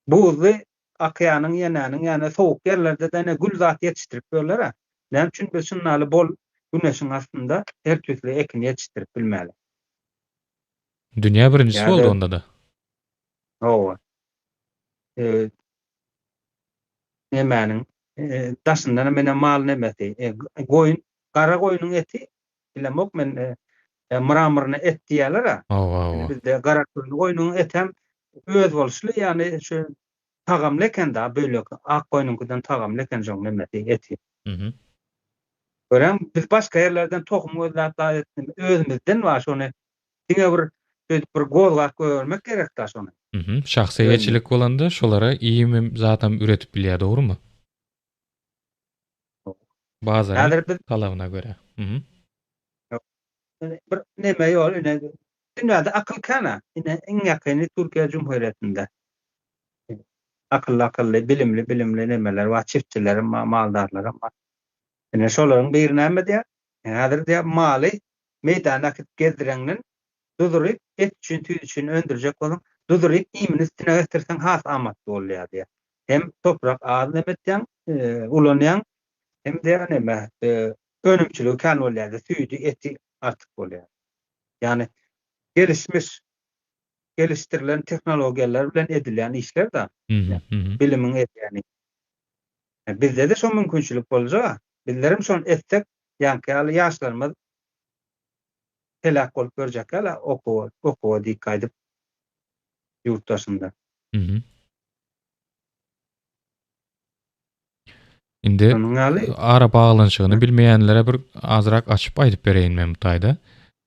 Buzly okeanyň ýenäniň ýany sowuk ýerlerde-de ine gül zat ýetişdirip ýörler-ä. Näme üçin biz şundaly bol güneşiň astynda her tüýsli ekin ýetişdirip bilmäli? Dünýä birinjisi boldy onda-da. Hawa. Nemäniň daşyndan hem ine mal nemesi, goýun, gara goýnuň eti bilemok men mramorny et diýýärler-ä. Hawa, hawa. Bizde gara goýnuň etem özboluşly, ýagny şu tagamly eken-da, bölek ak goýnuňkydan tagamly eken şoň nemesi, eti. Görýäňmi, biz başga ýerlerden tohum gözläp zat etmeli, özümizden bar şony diňe bir şeýdip bir gozgap goýbermek gerek-da şony. Şahsy eýeçilik bolanda şolara iýmem zatam üretip bilýär dogrymy? Bazaryň talabyna görä. Bir neme ýok ine dünýäde akyl kän-ä. Ine iň ýakyny Türkiýe Jumhuriýetinde. Akylly akylly, bilimli bilimli nemeler bar, çiftçilerem bar, maldarlaram bar. Ine şolaryň biri näme diýýär? Häzir diýýär maly meýdana äkidip gezdireňden duzuryp et üçin, tüýs üçin öndürjek bolsaň, duzuryp iýmini üstüne getirseň has amatly bolýar diýýär. Hem toprak az neme etýäň, ulanýaň, hem-de neme. Önümçiligi kän bolýardy, süýdi, eti artyk bolýar. Ýagny gelişmiş, gelişdirilen tehnologiýalar bilen edilýän işler-de. Bilimiň edýäni. Bizde-de şo mümkinçilik boljaga. Bizlerem şony etsek, ýaňky ýaly ýaşlarymyz heläk bolup görjek ýaly okuwa, okuwa diýip gaýdyp ýurt daşynda. Indi ara baglanyşygyny bilmeýänlere bir azrak açyp aýdyp bereýin men bu taýda.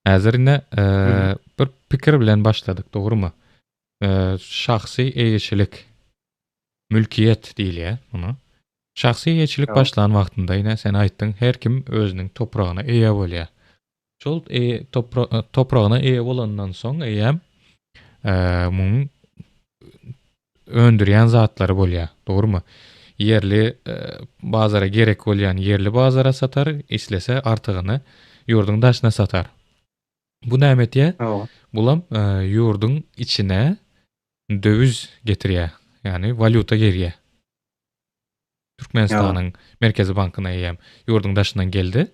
Häzir ine bir pikir bilen başladyk, dogrumy? Şahsy eýeçilik, mülkiýet diýilýär muny. Şahsy eýeçilik başlan wagtynda ine sen aýtdyň, her kim özüniň topragyna eýe bolýar. Şol eýe topragyna eýe bolandan soň eýýäm munuň öndürýän zatlary bolýar. Dogrumy? Ýerli bazara gerek bolýan ýerli bazara satar, islese artygyny ýurduň daşyna satar. Bu näme etýär? Bulam ýurduň içine döwiz getirýär. Ýagny walýuta girýär. Türkmenistanyň Merkezi bankyna eýýäm ýurduň daşyndan geldi.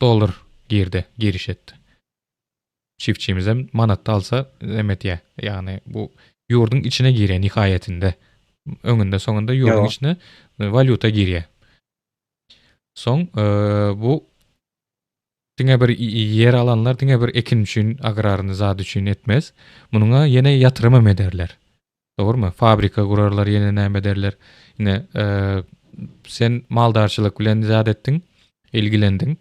Dollar girdi, giriş etdi. Çiftçimizem manatda alsa neme etýär. Ýagny bu ýurduň içine girýär nihaýetinde. Öňünde soňunda ýurduň içine walýuta girýär. Soň bu diňe bir ýer alanlar diňe bir ekin üçin agrarny zat üçin etmez. Munuňa ýene ýatyrym hem ederler. Dogrumy? Fabrika gurarlar, ýene näme ederler. Ine, sen maldarçylyk bilen zat etdiň, ilgilendiň.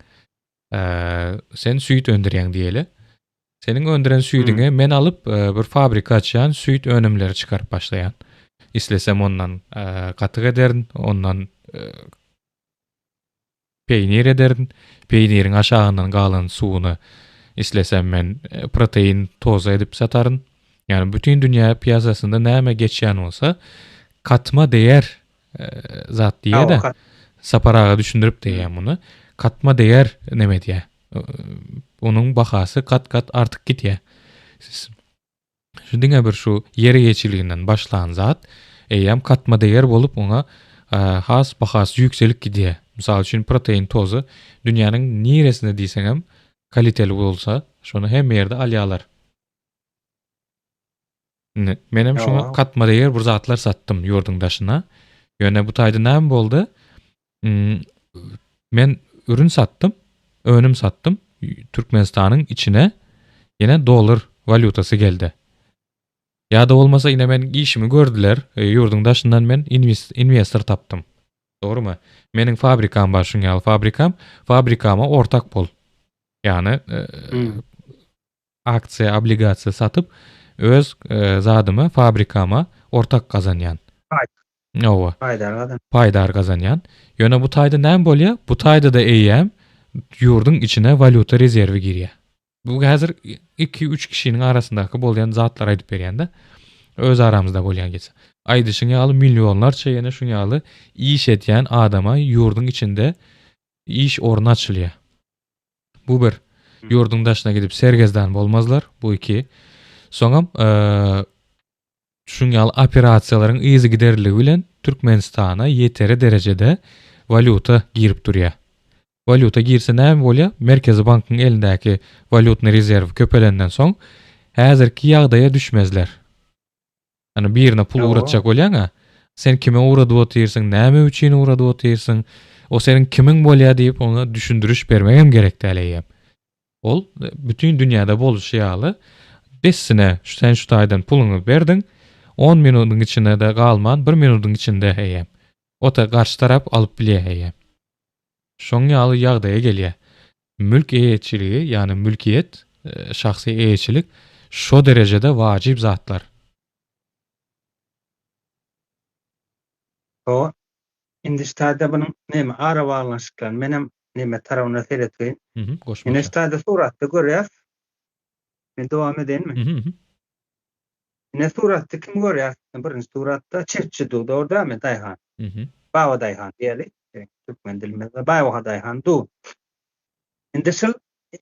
Sen süýt öndürýäň diýeli. Seniň öndüren süýdüňi men alyp, bir fabrika açýan, süýt önümleri çykaryp başlaýan. Islesem ondan gatyk ederin, ondan Peýnir ederin. Peýniriň aşagyndan galan suwuny islesem men protein tozy edip sataryn. Ýagny bütin dünýä piýasasynda näme geçýän bolsa, katma deger zat diýýär-de. Sapar aga düşündirip diýýär muny. Katma deger neme diýýär. Onuň bahasy gat-gat artyp gidýär. Şu diňe bir şu ýer eýeçiliginden başlan zat eýýäm katma deger bolup oňa has bahasy ýükselip gidýär. Mysal üçin protein tozy dünýäniň niresinde diýseňem kaliteli bolsa şony hemme ýerde alýarlar. Indi menem şoňa katma deger bir zatlar satdym ýurduň daşyna. Ýöne bu taýda näme boldy? Men ürün satdym, önüm satdym. Türkmenistanyň içine ýene dollar walýutasy geldi. Ýa-da bolmasa ine men işimi gördüler, e, ýurduň daşyndan men investor tapdym. Dogrumy? Meniň fabrikam bar, şuň ýaly fabrikam. Fabrikama ortak bol. Ýagny e, hmm. aksiýa, obligasiýa satyp, öz e, zadyma, fabrikama ortak gazanýan. Hawa. Paýdar gazan. Paýdar gazanýan. Ýöne bu taýda näme bolýar? Bu taýda-da eýýäm ýurduň içine walýuta rezerwi girýär. Bu häzir 2-3 kişiniň arasyndaky bolýan zatlary aýdyp berýän-de. Öz aramyzda bolýan geçse. Aýdyşyň ýaly millionlarça ýene şuň ýaly iş edýän adama ýurduň içinde iş orny açylýar. Bu bir. Ýurduň daşyna gidip sergezdan bolmazlar. Bu iki. Soňam Şuň ýaly operasiýalaryň yzygiderliligi bilen Türkmenistana ýeteri derejede walýuta girip durýar. Walýuta girse näme bolýar? Merkezi bankyň elindäki walýutnyý rezerw köpelenden soň häzirki ýagdaýa düşmezler. Ýani birine pul ugratjak bolýaň-a, sen kime ugradyp otyrsyň, näme üçin ugradyp otyrsyň, o seniň kimiň bolýar diýip oňa düşündiriş bermegem gerek däl eýýäm. Ol bütin dünýäde boluşy ýaly, dessine sen şu taýdan puluňy berdiň, on minudyň içinde-de galman, bir minudyň içinde eýýäm, ota garşy tarap alyp bilýär eýýäm. Şoň ýaly ýagdaýa gelýär. Mülk eýeçiligi, ýagny mülkiýet, şahsy eýeçilik şo derejede wajyp zatlar. Hawa, Indi ştada bunuň neme arabaglanyşyklaryny menem neme tarabyna seretgeýin. Mhm, goşmaça. Ine ştada suratda görýäs. Men dowam edeýinmi? Mhm, mhm. Ine suratda kimi görýäs? Birinji suratda çiftçi du, dogry dälmi, daýhan? Mhm. Baba daýhan diýeli. Türkmen dilimizde Baba daýhan du. Indi şul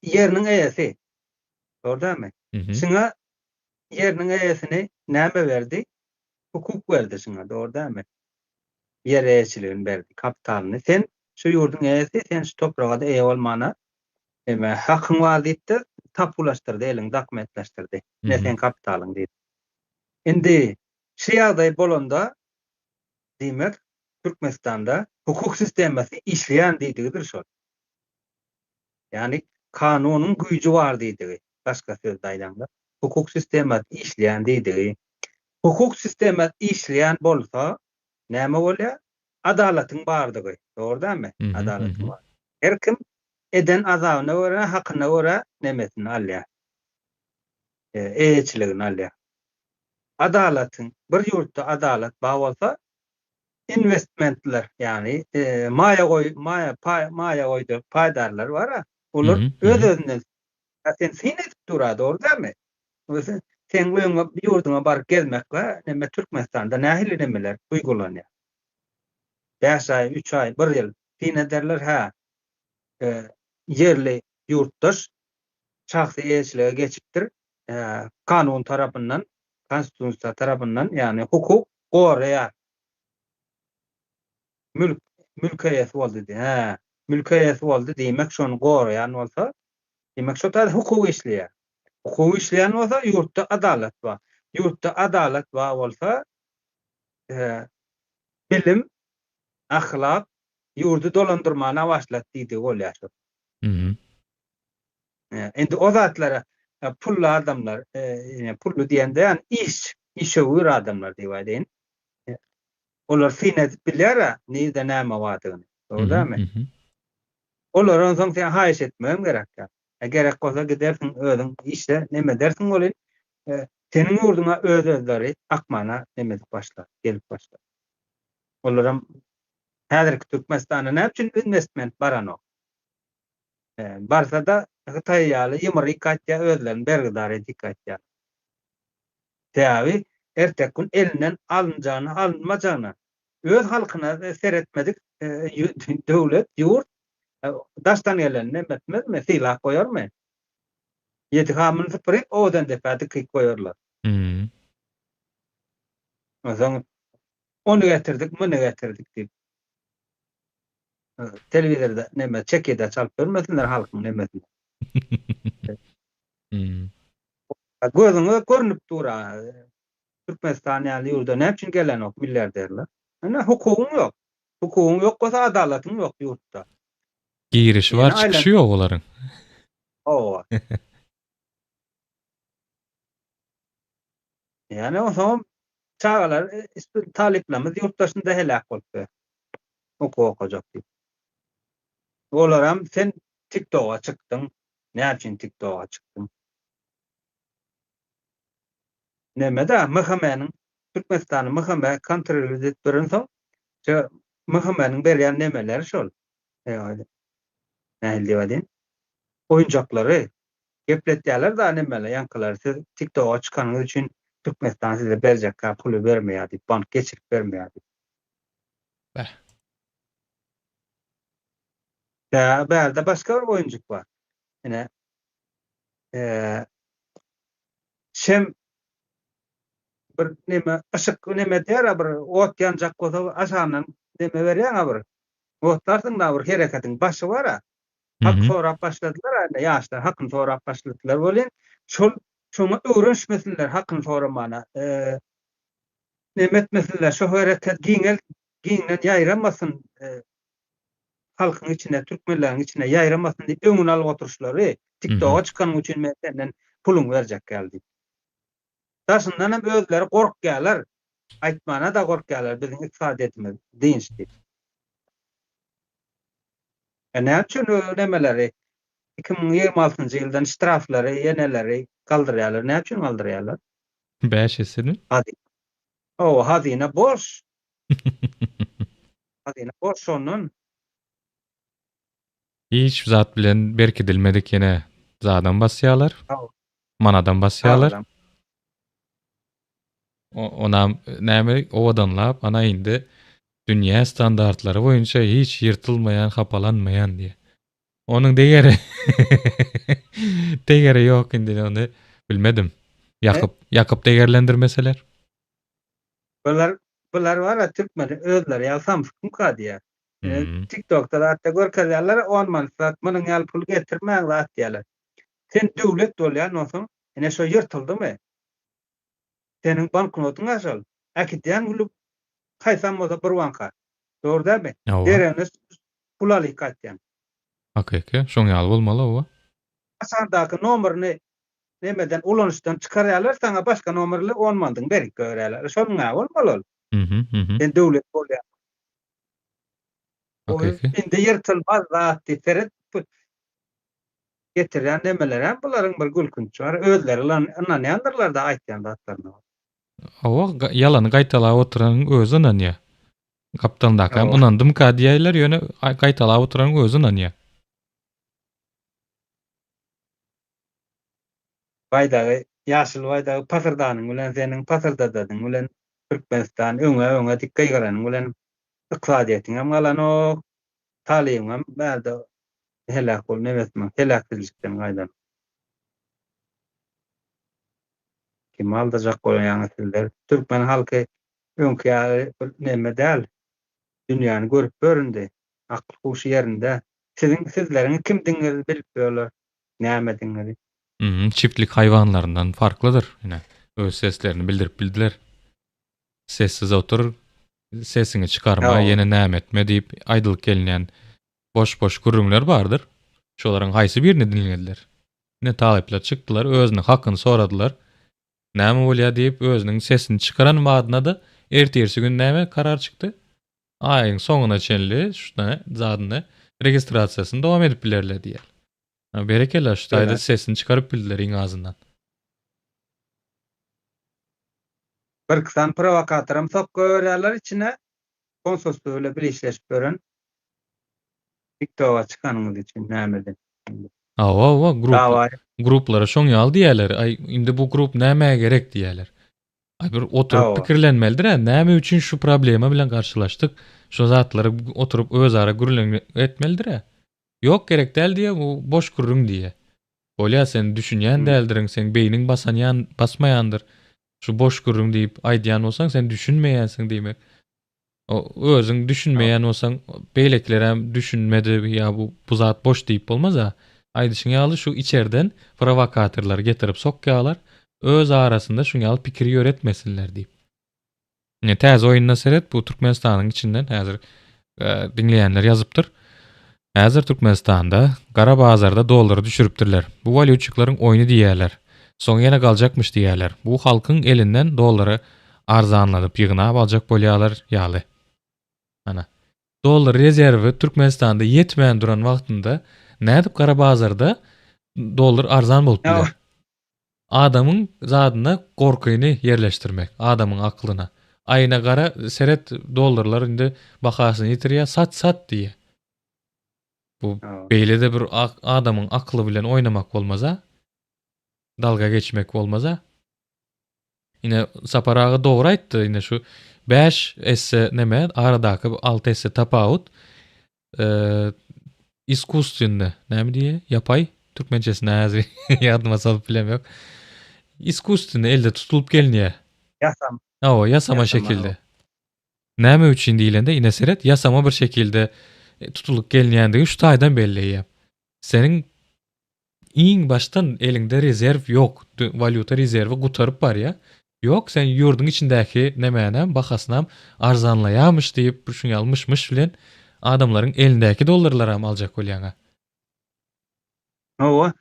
ýeriniň eýesi. Dogry dälmi? Mhm. Şuňa ýeriniň eýesini näme berdi? Hukuk berdi şuňa, dogry dälmi? Ýer eýeçiligini berdi, kapitalyny. Sen. şu ýurduň eýesi, sen şu topraga-da eýe bolmana neme hakyň bar diýip-de tapulaşdyrdy, elini dokumentleşdirdi. Ine seň kapitalyň diýip. Indi şu ýagdaý bolanda diýmek Türkmenistanda hukuk sistemasy işleýän diýdigidir şol. Ýagny kanunyň güýji bar diýdigi, başga sözde aýdaňda, hukuk sistemasy işleýän diýdigi. Hukuk sistemasy işleýän bolsa näme bolýar? Adalatyň bardygy, dogry dälmi? Adalatyň bar. Her kim eden azabyna görä, hakyna görä nemesini alýar. Eýeçiligini alýar. Adalatyň, bir ýurtda adalat bar bolsa, investmentler, ýagny maýa goý, maýa, paý, maýa goýdy, paýdarlar bar-a, olar öz-özünden, sen syn edip dur-a, dogry dälmi? Seň öýüňe, ýurduňa baryp gezmek we neme Türkmenistanda nähili nemeler uýgulanýar? Bäş aý, üç aý, bir ýyl syn ederler, hä, ýerli ýurtdaş şahsy eýeçilige geçipdir, kanun tarapyndan, konstitusiýa tarapyndan, ýagny hukuk goraýar. Mülk, mülk eýesi boldy diýýär. Hä, mülk eýesi boldy, diýmek şony goraýan bolsa, diýmek şo taýda hukuk işleýär. Hukuk işleýän bolsa, ýurtda adalat bar. Ýurtda adalat bar bolsa, bilim, ahlak ýurdy dolandyrmana başlady diýdigi bolýar şol. Indi o zatlara pully adamlar, pully diýende ýagny iş, işewür adamlar diýip aýdaýyn. Olar syn edip bilýär-ä, nirde näme bardygyny. Dogry dälmi? Olara onsoň sen haýyş etmegem gerek däl. Gerek bolsa gidersiň özüň işle, neme edersiň welin, seniň ýurduňa öz-özleri akmana neme edip başlar, gelip başlar. Olaram häzirki Türkmenistana näme üçin investment baranok? Barsa-da Hytaý ýaly ýymryk gaýtýar, özlerini bergidar edip gaýtýar. Sebäbi erteki gün elinden alynjagyna, alynmajagyna öz halkyna seretmedik döwlet, ýurt daşdan gelenini neme etmezmi, sylap goýarmy? Ýedi hamyny sypyryp, owadan depä dikip goýarlar. Onsoň ony getirdik, muny getirdik diýip. Telewizorda neme çekide çalyp bermesinler halkyň nemesini. Gözüňe görnüp dur-a. Türkmenistan ýaly ýurda näme üçin gelenok milliarderler? Ine hukugyň ýok. Hukugyň ýok bolsa adalatyň ýok ýurtda. Girişi bar, çykyşy ýok olaryň. Hawa. Ýani onsoňam çagalar, talyplarymyz ýurt daşynda heläk bolupdy. Okuw okajak diýip. Olaram sen TikToga çykdyň, näme üçin TikToga çykdyň? Neme-de MHM-niň Türkmenistany MHM kontrol edip duransoň, şu MHM-niň berýän nemeleri şol. Nähili diýip aýdaýyn? Oýunjaklary gepletýärler da nemeler ýaňkylar siz TikToga çykanyňyz üçin Türkmenistan size berjekkä puly bermeýär diýip, bank geçirip bermeýär diýip. Bäh. Bä, bärde başga bir oýunjyk bar. Ine, eee, şem bir neme, yşyk neme diýer-a bir ot ýanjak bolsa aşagyndan neme berýäň-a bir. Otlarsyň-da bir hereketiň başy bar-a. Hak sorap başladylar-a indi ýaşlar hakyny sorap başladylar welin, şol şoňa öwrenişmesinler hakyny soramana. Eee, neme etmesinler, şo hereket giňel, giňden ýaýramasyn, halkyň içine, türkmenleriň içine ýaýramasyn diýip öňüni alyp oturyşlary, TikToga çykanyň üçin men senden puluňy berjek ýaly diýip. Daşyndan hem özleri gorkýarlar, aýtmana-da gorkýarlar biziň ykdysadyýetimiz dynç diýip. E näme üçin nemeleri 2026-njy ýyldan ştraflary, ýeneleri galdyrýarlar? Näme üçin galdyrýarlar? Bäş essemi? Hawa, hazyna boş. Hazyna boş şondan. Hiç zat bilen berkidilmedik ýene zadam basýarlar. Manadam basýarlar. Onam näme owadanlap ana indi dünýä standartlary boýunça hiç ýyrtylmaýan, hapalanmaýan diýe. Onuň degeri degeri ýok indi ony bilmedim. Ýakyp ýakyp degerlendirmeseler. Bular bular bara türkmeni özleri ýaly samsykmyka diýýär. TikTokda zatda görkezýärler, on manat zat, munuň ýaly pul getirmäň zat diýýärler. Sen döwlet bolýan bolsaň, ine şo ýyrtyldymy? Seniň banknotyň-a şol. Äkidýäň puly haýsam bolsa bir banka. Dogry dälmi? Deregine pul alyp gaýtýaň. Hakyky, şoň ýaly bolmaly hawa. Haçandaky nomerini nemeden ulanyşdan çykarýarlar, saňa başga nomerli on manadyňy berip goýberýärler. Şonuň ýaly bolmaly ol. Sen döwlet bolýaň. Indi ýyrtylmaz zat diýip seret getirýän nemelerem bularyň bir gülkünç bar. Özleri ynanýandyrlar-da aýtýan zatlaryna. Hawa, ýalany gaýtalap oturanyň özi ynanýar. Gapdalyndaky hem ynandymka diýýärler, ýöne gaýtalap oturanyň özi ynanýar. Baýdagy, ýaşyl baýdagy pasyrdanyň bilen seniň pasyrdadadyň bilen Türkmenistan öňe öňe dik gygyranyň bilen ykdysadyýetiňem galanok, talybyňam bärde heläk bolup nebesmi heläkçilikden gaýdan. Kimi aldajak bolýaňyz sizler? Türkmen halky öňki ýaly bir neme däl. Dünýäni görüp ýör indi. Akyl huşy ýerinde. Siziň sizleriň kimdigiňizi bilip ýörler. Nämedigiňizi. Mhm, çiftlik haýwanlaryndan farklydyr. Ine, öz seslerini bildirip bildiler. Sessiz otur, sesiňi çykarma, ýene näme etme diýip aýdylyp gelinýän boş-boş gürrüňler bardyr. Şolaryň haýsy birini diňlediler? Ine, talyplar çykdylar, özüniň hakyny soradylar. Näme bolýar diýip, özüniň sesini çykaran badyna-da ertirsi gün näme karar çykdy? Aýyň soňuna çenli şu zadyny registrasiýasyny dowam edip bilerler diýýär. Berekella şu taýda sesini çykaryp bildiler iň azyndan. Birki sany prowokatoram sok goýberýärler içine. Konsulstwo bilen bir işleşip ýören. TikToga çykanyňyz üçin nämeden. Hawa hawa grup gruplara şoň ýaly diýýärler. Aý indi bu grup nämä gerek diýýärler. Aý bir oturyp pikirlenmelidir-ä, näme üçin şu problema bilen garşylaşdyk, şo zatlary oturyp özara gürrüň etmelidir-ä. Ýok gerek däl diýýä, bu boş gürrüň diýýä. Bolýa sen düşünýän däldirin, seň beýniň basanýan basmaýandyr. Şu boş gürrüň diýip aýdýan bolsaň sen düşünmeýänsiň diýmek. Özüň düşünmeýän bolsaň, beýlekilerem düşünmedi ýa bu bu zat boş diýip bolmaz-a. Aýdyşyň ýaly şu içerden prowokatorlary getirip sokýarlar, öz arasynda şuň ýaly pikir ýöretmesinler diýip. Ine täze oýunda seret bu Türkmenistanyň içinden häzir diňleýänler ýazypdyr. Häzir Türkmenistanda gara bazarda dollary düşüripdirler. Bu walýutçikleriň oýny diýýärler. Soň ýene galjakmyş diýýärler. Bu halkyň elinden dollary arzanladyp ýygnap aljak bolýarlar ýaly. Ana. Dollar rezerwi Türkmenistanda ýetmän duran wagtynda nädip gara bazarda dollar arzan bolup biler? Adamyň zadyna gorkyny ýerleşdirmek, adamyň aklyna. Aýna gara seret dollarlar indi bahasyny ýitirýär, sat sat diýýär. Bu beýle-de bir adamyň akly bilen oýnamak bolmaz-a. Dalga geçmek bolmaz-a. Ine Sapar aga dogry aýtdy, ine şu 5 esse neme aradaky 6 esse tapawut. Iskusstwenne, näme diýýär? Ýapaý türkmençesini häzir ýadyma salyp bilemok. Iskusstwenne elde tutulyp gelinýär. Ýasama. Hawa, ýasama şekilde. Näme üçin diýlende, ine seret, ýasama bir şekilde tutulyp gelinýändigi şu taýdan belli eýýäm. Seniň Iň başdan eliňde rezerw ýok, walýuta rezerwi gutaryp barýa. Ýok, sen ýurduň içindäki nemänem, bahasynam arzanlaýamyş diýip, bir şuň ýaly myş-myş bilen adamlaryň elindäki dollarlaram aljak bolýaň-a. Hawa.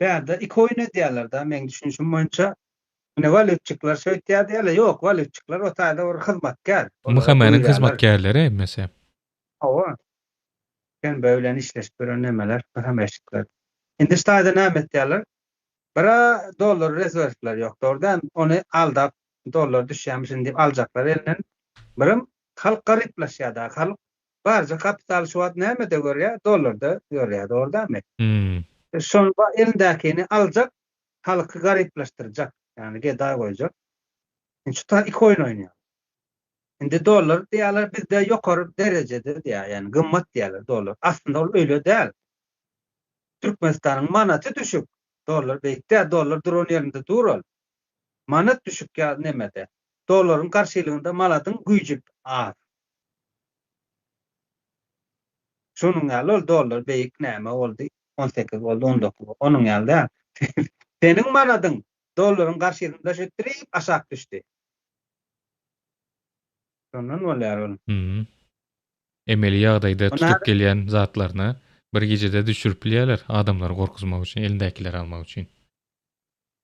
Bärde iki oýun edýärler-da, meň düşünişim boýunça. Ine walýutçikler şeýtýär diýýärler. Ýok, walýutçikler o taýda bir hyzmatkär. MHM-niň hyzmatkärleri hemmesi. Hawa. Şenbe bilen işleşip ýören nemeler, pomeşikler. Indi şu taýda näme etýärler? Bir-ä dollar rezerwleri ýok, dogry dälmi? Ony aldap, dollar düşýärmişin diýip aljaklar elinden. Birem halk garyplaşýar-da. Halk barja kapitaly şu wagt nämede görýär? Dollarda görýär, dogry dälmi? Şony elindäkini aljak, halky garyplaşdyrjak, ýagny gedaý goýjak. Indi şu taý iki oýun oýnaýar. Indi dollar diýýärler bizde ýokary derejede diýýär, ýagny gymmat diýýärler dollar. Aslynda ol öýle däl. Türkmenistanyň manaty düşük, dollar beýik däl, dollar duran ýerinde dur ol. Manat düşük ýa nemede. Dollaryň garşylygynda manatyň güýji az. Şonuň ýaly ol dollar beýik näme boldy, 18 boldy, 19 boldy. Onuň ýaly däl. Seniň manadyň dollaryň garşysynda şeýtdirip aşak düşdi. Şondan bolýar ol. Mhm. Emeli ýagdaýda tutup gelýän zatlaryny bir gijede düşürip bilýärler adamlary gorkuzmak üçin, elindäkileri almak üçin.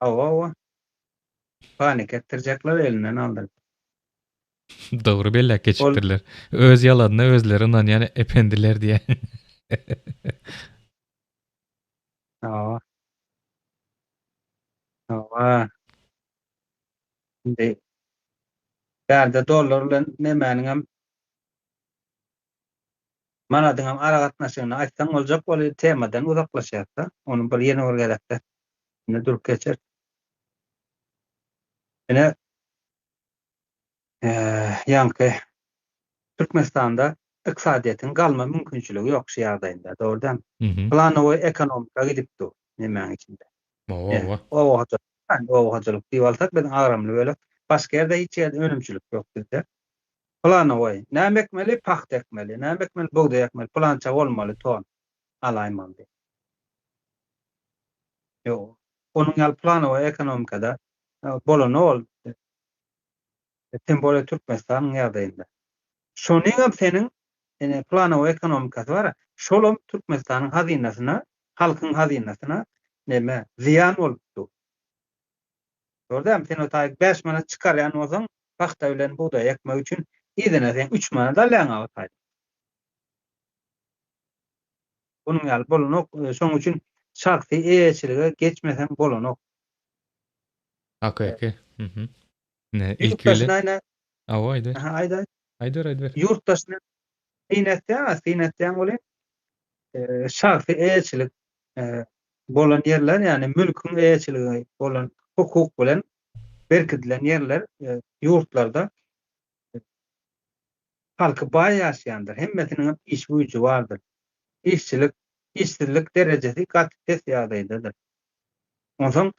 Hawa, hawa. Panik etdirjekler elinden aldyryp. Dogry belläp geçipdirler. Öz ýalanyna özleri ynanýan ependiler diýä. Hawa. Hawa. Indi bärde dollar bilen nemäniňem manadyňam aragatnaşygyny aýtsaň boljak weli temadan uzaklaşýas-da. Ony bir ýene bir gezekde indi durup geçeris. Ine ýaňky Türkmenistanda ykdysadyýetiň galma mümkinçiligi ýok şu ýagdaýynda, dogry dälmi? Planowy ekonomika gidip dur nemäň içinde. Oba. Oba hojalyk, oba hojalyk diýip alsak biziň agramly bölek. Başga ýerde hiç ýerde önümçilik ýok bizde. Planowy. Näme ekmeli? Pagta ekmeli. Näme ekmeli? Bugdaý ekmeli. Pylança bolmaly ton alaýmaly diýip. Ýok. Onuň ýaly planowy ekonomikada bolanok ol. Tem bolýa Türkmenistanyň ýagdaýynda. Şonyňam seniň ine planowy ekonomikasy bar, şolam Türkmenistanyň hazynasyna, halkyň hazynasyna neme zyýan bolup dur. Dogry dälmi? Sen o taýy 5 manat çykarýan bolsaň, pagta bilen bugdaý ekmek üçin yzyna sen 3 manat alýaň-a o taýdan. Onuň ýaly bolanok. Şonuň üçin şahsy eýeçilige geçmeseň bolanok. Hakyky. Mhm. Ne, ilki bilen. Ýurt Awa, aýda. Aha, aýda. Aýdyber, aýdyber. Ýurt daşyna syn etýän, syn etýän welin, şahsy eýeçilik bolan ýerler, ýagny mülküň eýeçiligi bolan hukuk bilen berkidilen ýerler ýurtlarda halky baý ýaşaýandyr. Hemmesiniň hem iş güýji bardyr. Işçilik, işsizlik derejesi gaty pes ýagdaýdadyr. Onsoň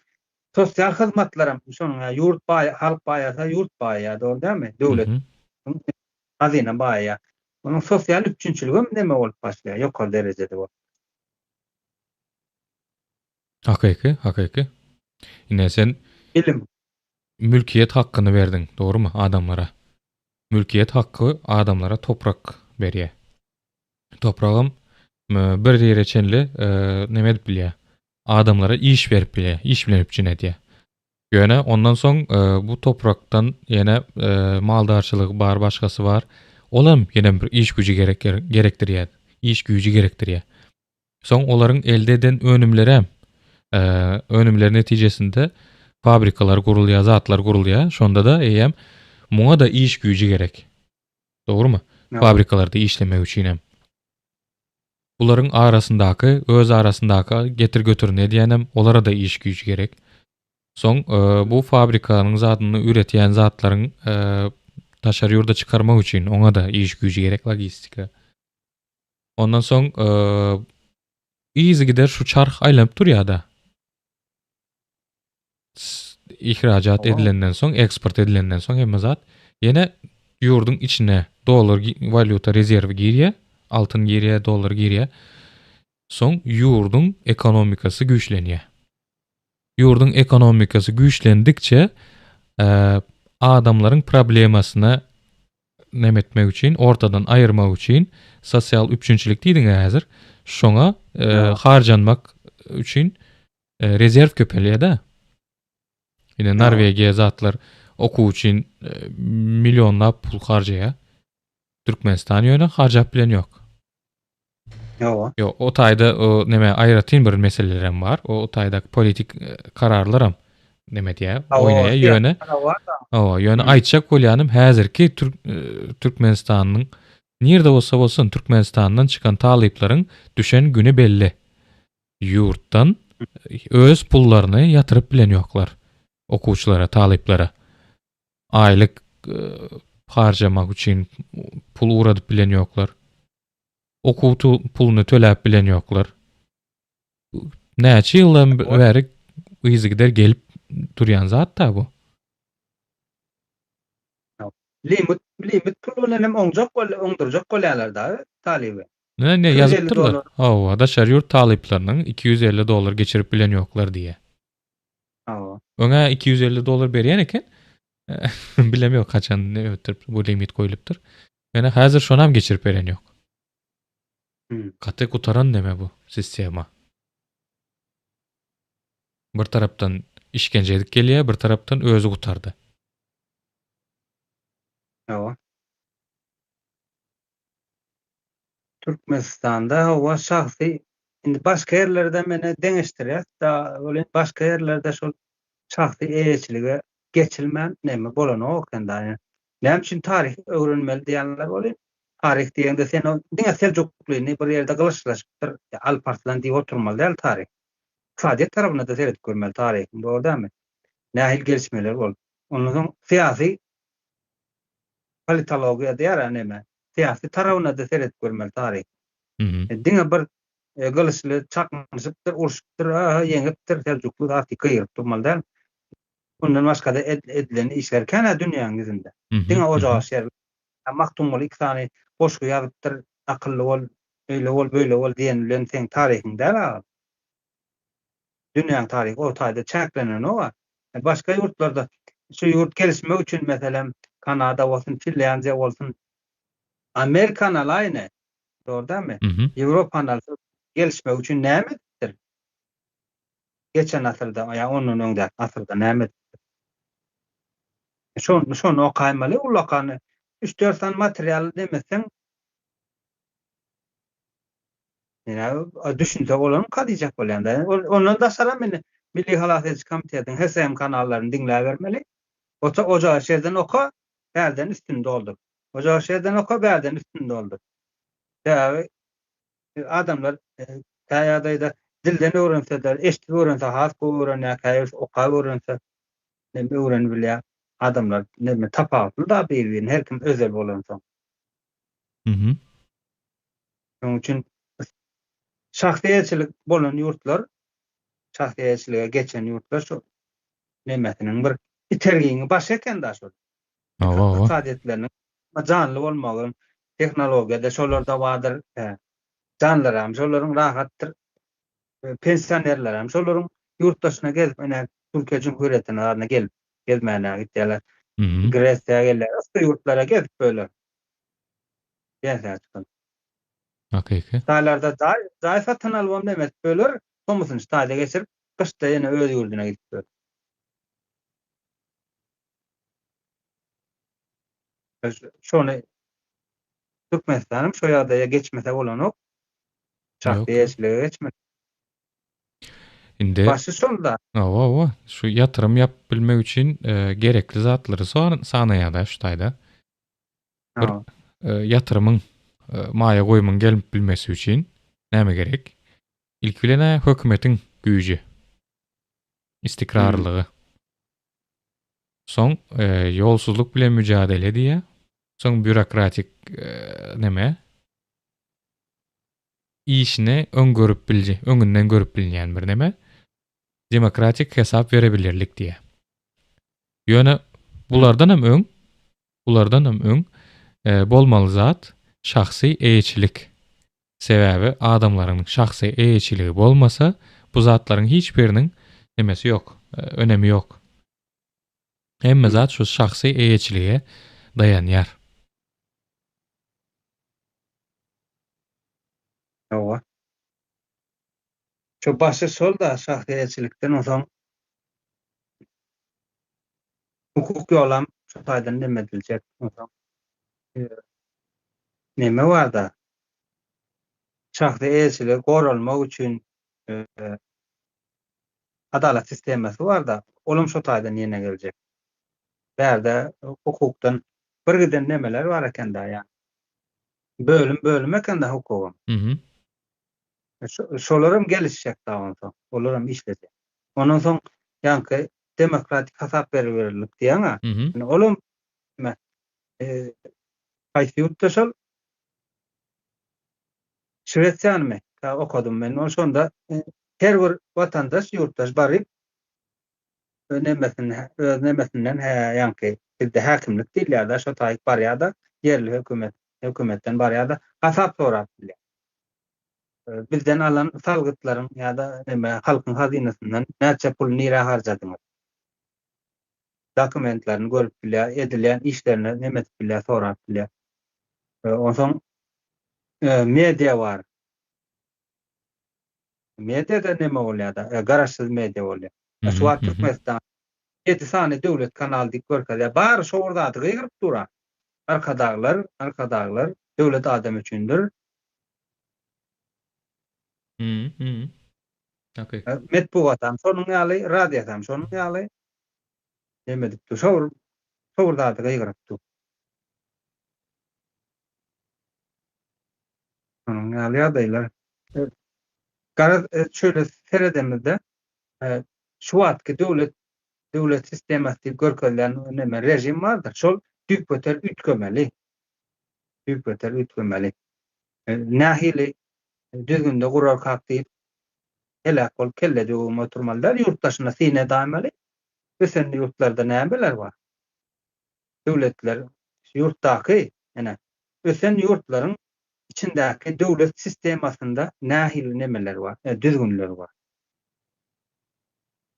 sosial hyzmatlaram şonuň ýaly ýurt baý, halk baýasa ýurt baýaýar, dogry dälmi? Döwlet hazyna baýaýar. Onuň sosial üpjünçiligi hem neme bolup başlaýar, ýokary derejede bolup. Hakyky, hakyky. Ine sen Bilim. Mülkiýet hakkyny berdiň, dogrymy, adamlara. Mülkiýet hakky adamlara toprak berýär. Topragam bir ýere çenli neme edip bilýär? Adamlara iş berip bilýär, iş bilen üpjün edýär. Ýöne ondan soň bu toprakdan ýene maldarçylygy bar, başgasy bar. Olam ýene bir iş güýji gerek gerekdirýär. Iş güýji gerekdirýär. Soň olaryň elde eden önümlerem önümleri netijesinde fabrikalar gurulýar, zatlar gurulýar. Şonda-da eýýäm muňa-da iş güýji gerek. Dogrumy? Fabrikalarda işlemek üçin hem. Bularyň arasyndaky, öz arasyndaky getir-götürini edýänem olara-da iş güýji gerek. Soň bu fabrikanyň zadyny üretýän zatlaryň daşary ýurda çykarmak üçin oňa-da iş güýji gerek, logistika. Ondan soň yzygider şu çarh aýlanyp durýar-da. Ihrajat edilenden soň, eksport edilenden soň hemme zat ýene ýurduň içine dollar walýuta rezerwi girýär, altyn girýär, dollar girýär. Soň ýurduň ekonomikasy güýçlenýär. Ýurduň ekonomikasy güýçlendikçe adamlaryň problemasyna neme etmek üçin, ortadan aýyrmak üçin sosial üpjünçilik diýdiň häzir, şoňa harjanmak üçin rezerw köpelýär-de. Ine Norwegiýa zatlar okuw üçin millionlap pul harjaýar. Türkmenistan ýöne harjap bilen ýok. Ýok. Ýok, o taýda o neme aýratyn bir meselelerem bar. O taýdaky politik kararlaram neme diýýär, oýnaýar ýöne. Hawa, ýöne aýtjak bolýanym häzirki Türkmenistanyň nirde bolsa bolsun Türkmenistandan çykan talyplaryň düşen güni belli. Ýurtdan öz pullaryny ýatyryp bilen ýoklar okuwçylara, talyplara. Aýlyk harjamak üçin pul ugradyp bilen ýoklar. Okuw puluny töläp bilen ýoklar. Näçe ýyldan bäri yzygider gelip durýan zat-da bu. Limit, limit pul bilen hem oňjak bol, oňdurjak bolýarlar-da talyby. Ne ne 250 ýazypdyrlar. dollar. Hawa, daşary ýurt talyplarynyň 250 dollar geçirip bilen ýoklar diýýär. Hawa. Öňä 250 dollar berýän eken. Bilem ýok haçan ne ötürip bu limit goýlupdyr. Ýöne häzir şonam geçirip beren ýok. Hmm. Gaty gutaran neme bu sistema. Bir tarapdan işkenje edip gelýär, bir tarapdan özi gutardy. Hawa. Türkmenistanda hawa şahsy indi başga ýerlerde meni deňeşdirýäs da welin başga ýerlerde şol şahsy eýeçilige geçilmän neme bolanok eken da. Näme üçin taryh öwrenmeli diýýänler welin taryh diýeňde sen ol diňe Seljuklyny bir ýerde gylyçlaşypdyr Alp Arslan diýip oturmaly däl taryh. Ykdysadyýet tarapyna-da seredip görmeli taryhyň dogry dälmi? Nähili gelişmeler boldy. Ondan soň syýasy politologiýa diýýär-ä neme, syýasy tarabynada seredip görmeli taryh. Diňe bir gylyçly çaknyşypdyr, urşupdyr, a-ha ýeňipdir, seljukly zat diýip gygyryp durmaly däl. Mundan başga-da edilen işler kän-ä dünýäniň ýüzünde. Diňe ojaga şer. Magtymguly iki sany goşgy ýazypdyr, akylly bol, öýle bol, beýle bol diýen bilen seň taryhyň däl agam. Dünýäň taryhy o taýda çäklenenok-a. Başga ýurtlarda şu ýurt gelişmek üçin, meselem, Kanada bolsun, Finlýandiýa bolsun, Amerikany alaý ine, dogry dälmi? Ýewropany al, gelişmek üçin näme edipdir? Geçen asyrda ýa ondan öňdäki asyrda näme edipdir? Şony, şony okaýmaly ullakan üç-dört sany material demeseň, Ýa düşünse bolarmyka diýjek bolýan-da. Ondan daşaram indi Milli halas ediji komitetiň HSM kanallaryny diňläbermeli. Ota ojagy şerden oka, bärden üstüni doldur. Ojagy şerden oka, bärden üstüni doldur. Sebäbi adamlar kä ýagdaýda dilden öwrenseler, eşidip öwrense has gowy öwrenýär, käbirisi okap öwrense hem öwrenibilýär. Adamlar neme tapawutly-da bir-birini, her kim özel bolansoň. Mhm. Şonuň üçin şahsy eýeçilik bolan ýurtlar, şahsy eýeçilige geçen ýurtlar şu nemesiniň bir itergiňi başy eken-da şol. Hawa, hawa. Ykdysadyýetleriniň janly bolmagy, tehnologiýa-da şolarda bardyr, janlaram şolaryň rahatdyr, pensionerlerem şolaryň ýurt daşyna gezip, ine, Türkiýe Cumhuriyetine zadyna gelip gezmäne gitýärler. Gresiýa gelýär, yssy ýurtlara gezip böyle. Pensiýa çykan. Hakyky. Hytaýlarda jaý, jaý satyn alybam neme edip böler, tomusyny Hytaýda geçirip, gyşda ýene öz ýurduna gidip böler. Şony Türkmenistanam şo ýagdaýa geçmese bolanok. Şahsy eýeçilige geçmeli. Indi Başy şol-da. Hawa, hawa. Şu ýatyrym ýapyp bilmek üçin gerekli zatlary sanaýar-da şu taýda. Bir ýatyrymyň, maýa goýumyň gelip bilmesi üçin näme gerek? Ilki bilen-ä hökümetiň güýji, istikrarlylygy. Soň ýolsuzlyk bilen müjadele diýýär. Soň býurokratik neme? Işini öň görüp bilji, öňünden görüp bilinýän bir neme. Demokratik hesap berebilirlik diýýär. Ýöne bulardan hem öň, bulardan hem öň bolmaly zat şahsy eýeçilik. Sebäbi adamlaryň şahsy eýeçiligi bolmasa, bu zatlaryň hiç biriniň nemesi ýok, önemi ýok. Hemme zat şu şahsy eýeçilige daýanýar. Hawa. Şu başy şol-da şahsy eýeçilikden onsoň hukuk ýolam şu taýdan neme ediljek onsoň neme barda şahsy eýeçiligi goralmak üçin adalat sistemasy barda olam şo taýdan ýene geljek. Bärde hukukdan bir giden nemeler bar ekende ýa bölüm bölüm ekende hukugam. Mhm. Şolaram gelişjek da onsoň. Olaram işlejek. Ondan soň ýaňky demokratik hasap beriberilik diýýäň-ä. Mhm. Olam haýsy ýurtda şol? Şwesiýanymy okadym men. Ol şonda her bir watandaş, ýurtdaş baryp nemesini, öz nemesinden hä ýaňky bizde häkimlik diýilýär-de, şo taýyk barýar-da, ýerli hökümet, hökümetden barýar-da, hasap sorap bilýär. Bizden alan salgytlaryň ýa-da neme halkyň hazynasyndan näçe pul nirä harjadyňyz? Dokumentlerini görüp bilýär, edilýän işlerini neme edip bilýär, sorap bilýär. Onsoň media bar. Mediada neme bolýar-da, garaşsyz media bolýar. Şu wagt Türkmenistan ýedi sany döwlet kanaly diýip görkezýär. Bary şo bir zady gygyryp dur-a. Arkadaglar, arkadaglar, döwlet adam üçindir. Takyk. Metbugatam şonuň ýaly, radiosam şonuň ýaly. Neme edip dur, şo bir, şo bir zady gygyryp dur. Şonuň ýaly ýagdaýlar. Garaz, şöyle seredemizde, şu wagtky döwlet döwlet sistemasy diýip görkezilen neme režim bardyr. Şol düýpgöter üýtgemeli. Düýpgöter üýtgemeli. Nähili düzgünde gurarkak diýip heläk bolup kelle döwüp oturmaly däl. Ýurt daşyna syn edäýmeli. Ösen ýurtlarda nämeler bar? Döwletler ýurtdaky ene ösen ýurtlaryň içindäki döwlet sistemasynda nähili nemeler bar, düzgünler bar.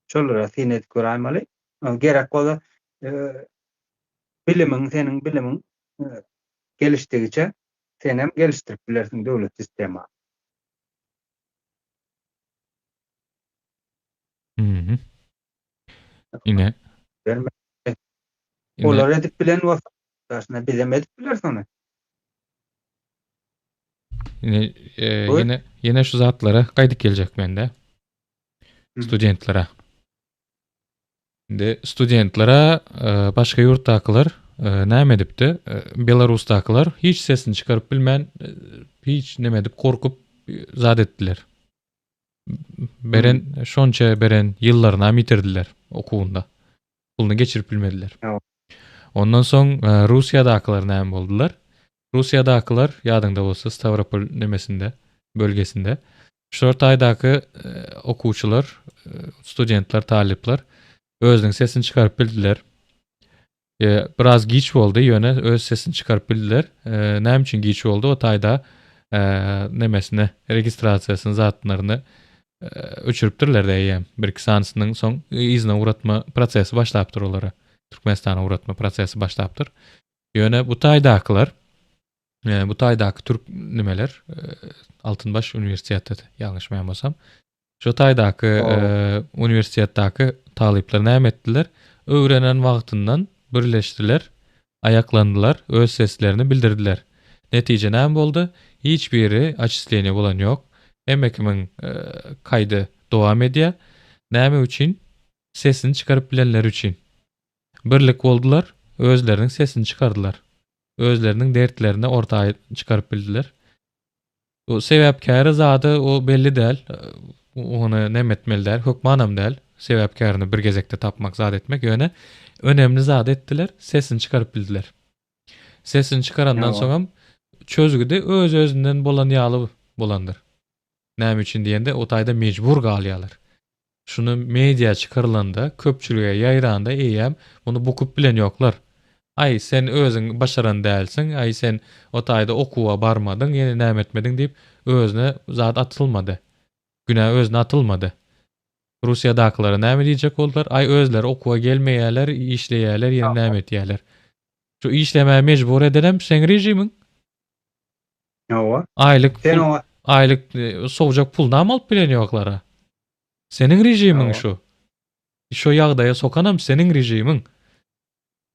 Şolara syn edip göräýmeli. Gerek bolsa bilimiň, seniň bilimiň gelişdigiçe senem gelişdirip bilersiň döwlet sistemany. Mhm. Ine. Olar edip bilen bolsa, daşyna bizem edip bileris ony. Ine, e, ýene ýene şu zatlara gaýdyp geljek mende. Studentlere. Indi studentlere e, başga ýurtdakylar e, näme edipdi? E, Belarusdakylar hiç sesini çykaryp bilmän, e, hiç näme edip korkup e, zat etdiler. Beren şonça beren ýyllaryny ýitirdiler okuwynda. Puluny geçirip bilmediler. Ondan soň e, Russiýadakylar näme boldular? Russiýadakylar ýadyňda bolsa Stawropol nemesinde, bölgesinde şol taýdaky e, okuwçylar, e, studentler, talyplar özüniň sesini çykaryp bildiler. E, biraz giç boldy, ýöne öz sesini çykaryp bildiler. E, näme üçin giç boldy? O taýda e, nemesini, registrasiýasyny, zatlaryny e, öçüripdirler eýýäm. Bir iki sanysynyň soň yzyna ugratma prosesi başlapdyr olara. Türkmenistana ugratma prosesi başlapdyr. Ýöne bu taýdakylar, e, bu taýdaky türk nimeler, e, Altynbaş uniwersiteti ýalňyşmaýan bolsam, Şo taýdaky uniwersitetdäki talyplar näme etdiler? Öwrenen wagtyndan birleşdiler, aýaklandylar, öz seslerini bildirdiler. Netije näme boldy? Hiç biri oçisleniýe bolan ýok. Hemme kimiň kaýdy dowam edýär. Näme üçin? Sesini çykaryp bilenleri üçin. Birlik boldular, özleriniň sesini çykardylar. Özleriniň dertlerini orta çykaryp bildiler. Bu sebäpkäri zady o belli däl. Ony neme etmeli däl, hökmanam däl. Sebäpkärini bir gezekde tapmak, zat etmek. Ýöne önemli zady etdiler, sesini çykaryp bildiler. Sesini çykarandan soňam çözgüdi öz-özünden bolan ýaly bolandyr. Näme üçin diýende, o taýda mejbur galýarlar. Şuny media çykarylanda, köpçülige ýaýranda eýýäm muny bukup bilen ýoklar. Aý, sen özüň başaran dälsiň, aý, sen o taýda okuwa barmadyň, ýene näme etmediň diýip, özüne zat atylmady. Günä özüne atylmady. Russiýadakylara näme diýjek boldular? Aý, özleri okuwa gelmeýärler, işleýärler, ýene näme etýärler. Şu işlemäge mejbur edenem seň režimiň. Hawa. Aýlyk Sen oňa aýlyk e, sowjak pulunam alyp bilen ýoklara. Seniň režimiň şu. Şu ýagdaýa sokanam seniň režimiň.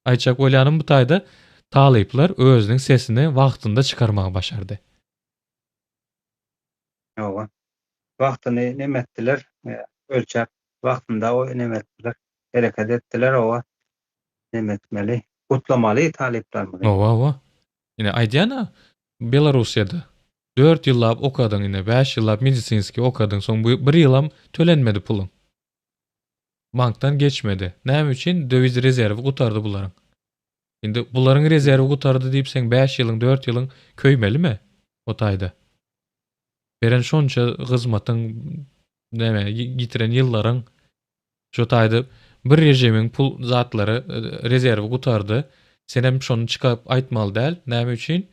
Aýtjak bolýanym bu taýda talyplar özüniň sesini wagtynda çykarmagy başardy. Hawa. Wagtyny neme etdiler, e, ölçäp wagtynda o neme etdiler, hereket etdiler owa. Neme etmeli? Gutlamaly talyplarymyzy. Hawa, hawa. Ine aýdýan-a, Belarussiýada dört ýyllap okadyň ine, bäş ýyllap medisinskiý okadyň, soň bu bir ýylam tölenmedi puluň. Bankdan geçmedi. Näme üçin? Döwiz rezerwi gutardy bularyň. Indi bularyň rezerwi gutardy diýip seň bäş ýylyň, dört ýylyň köýmelimi o taýda? Beren şonça hyzmatyň, näme, ýitiren ýyllaryň Şo taýda bir režimiň pul zatlary rezerwi gutardy. Senem şony çykaryp aýtmaly däl. Näme üçin?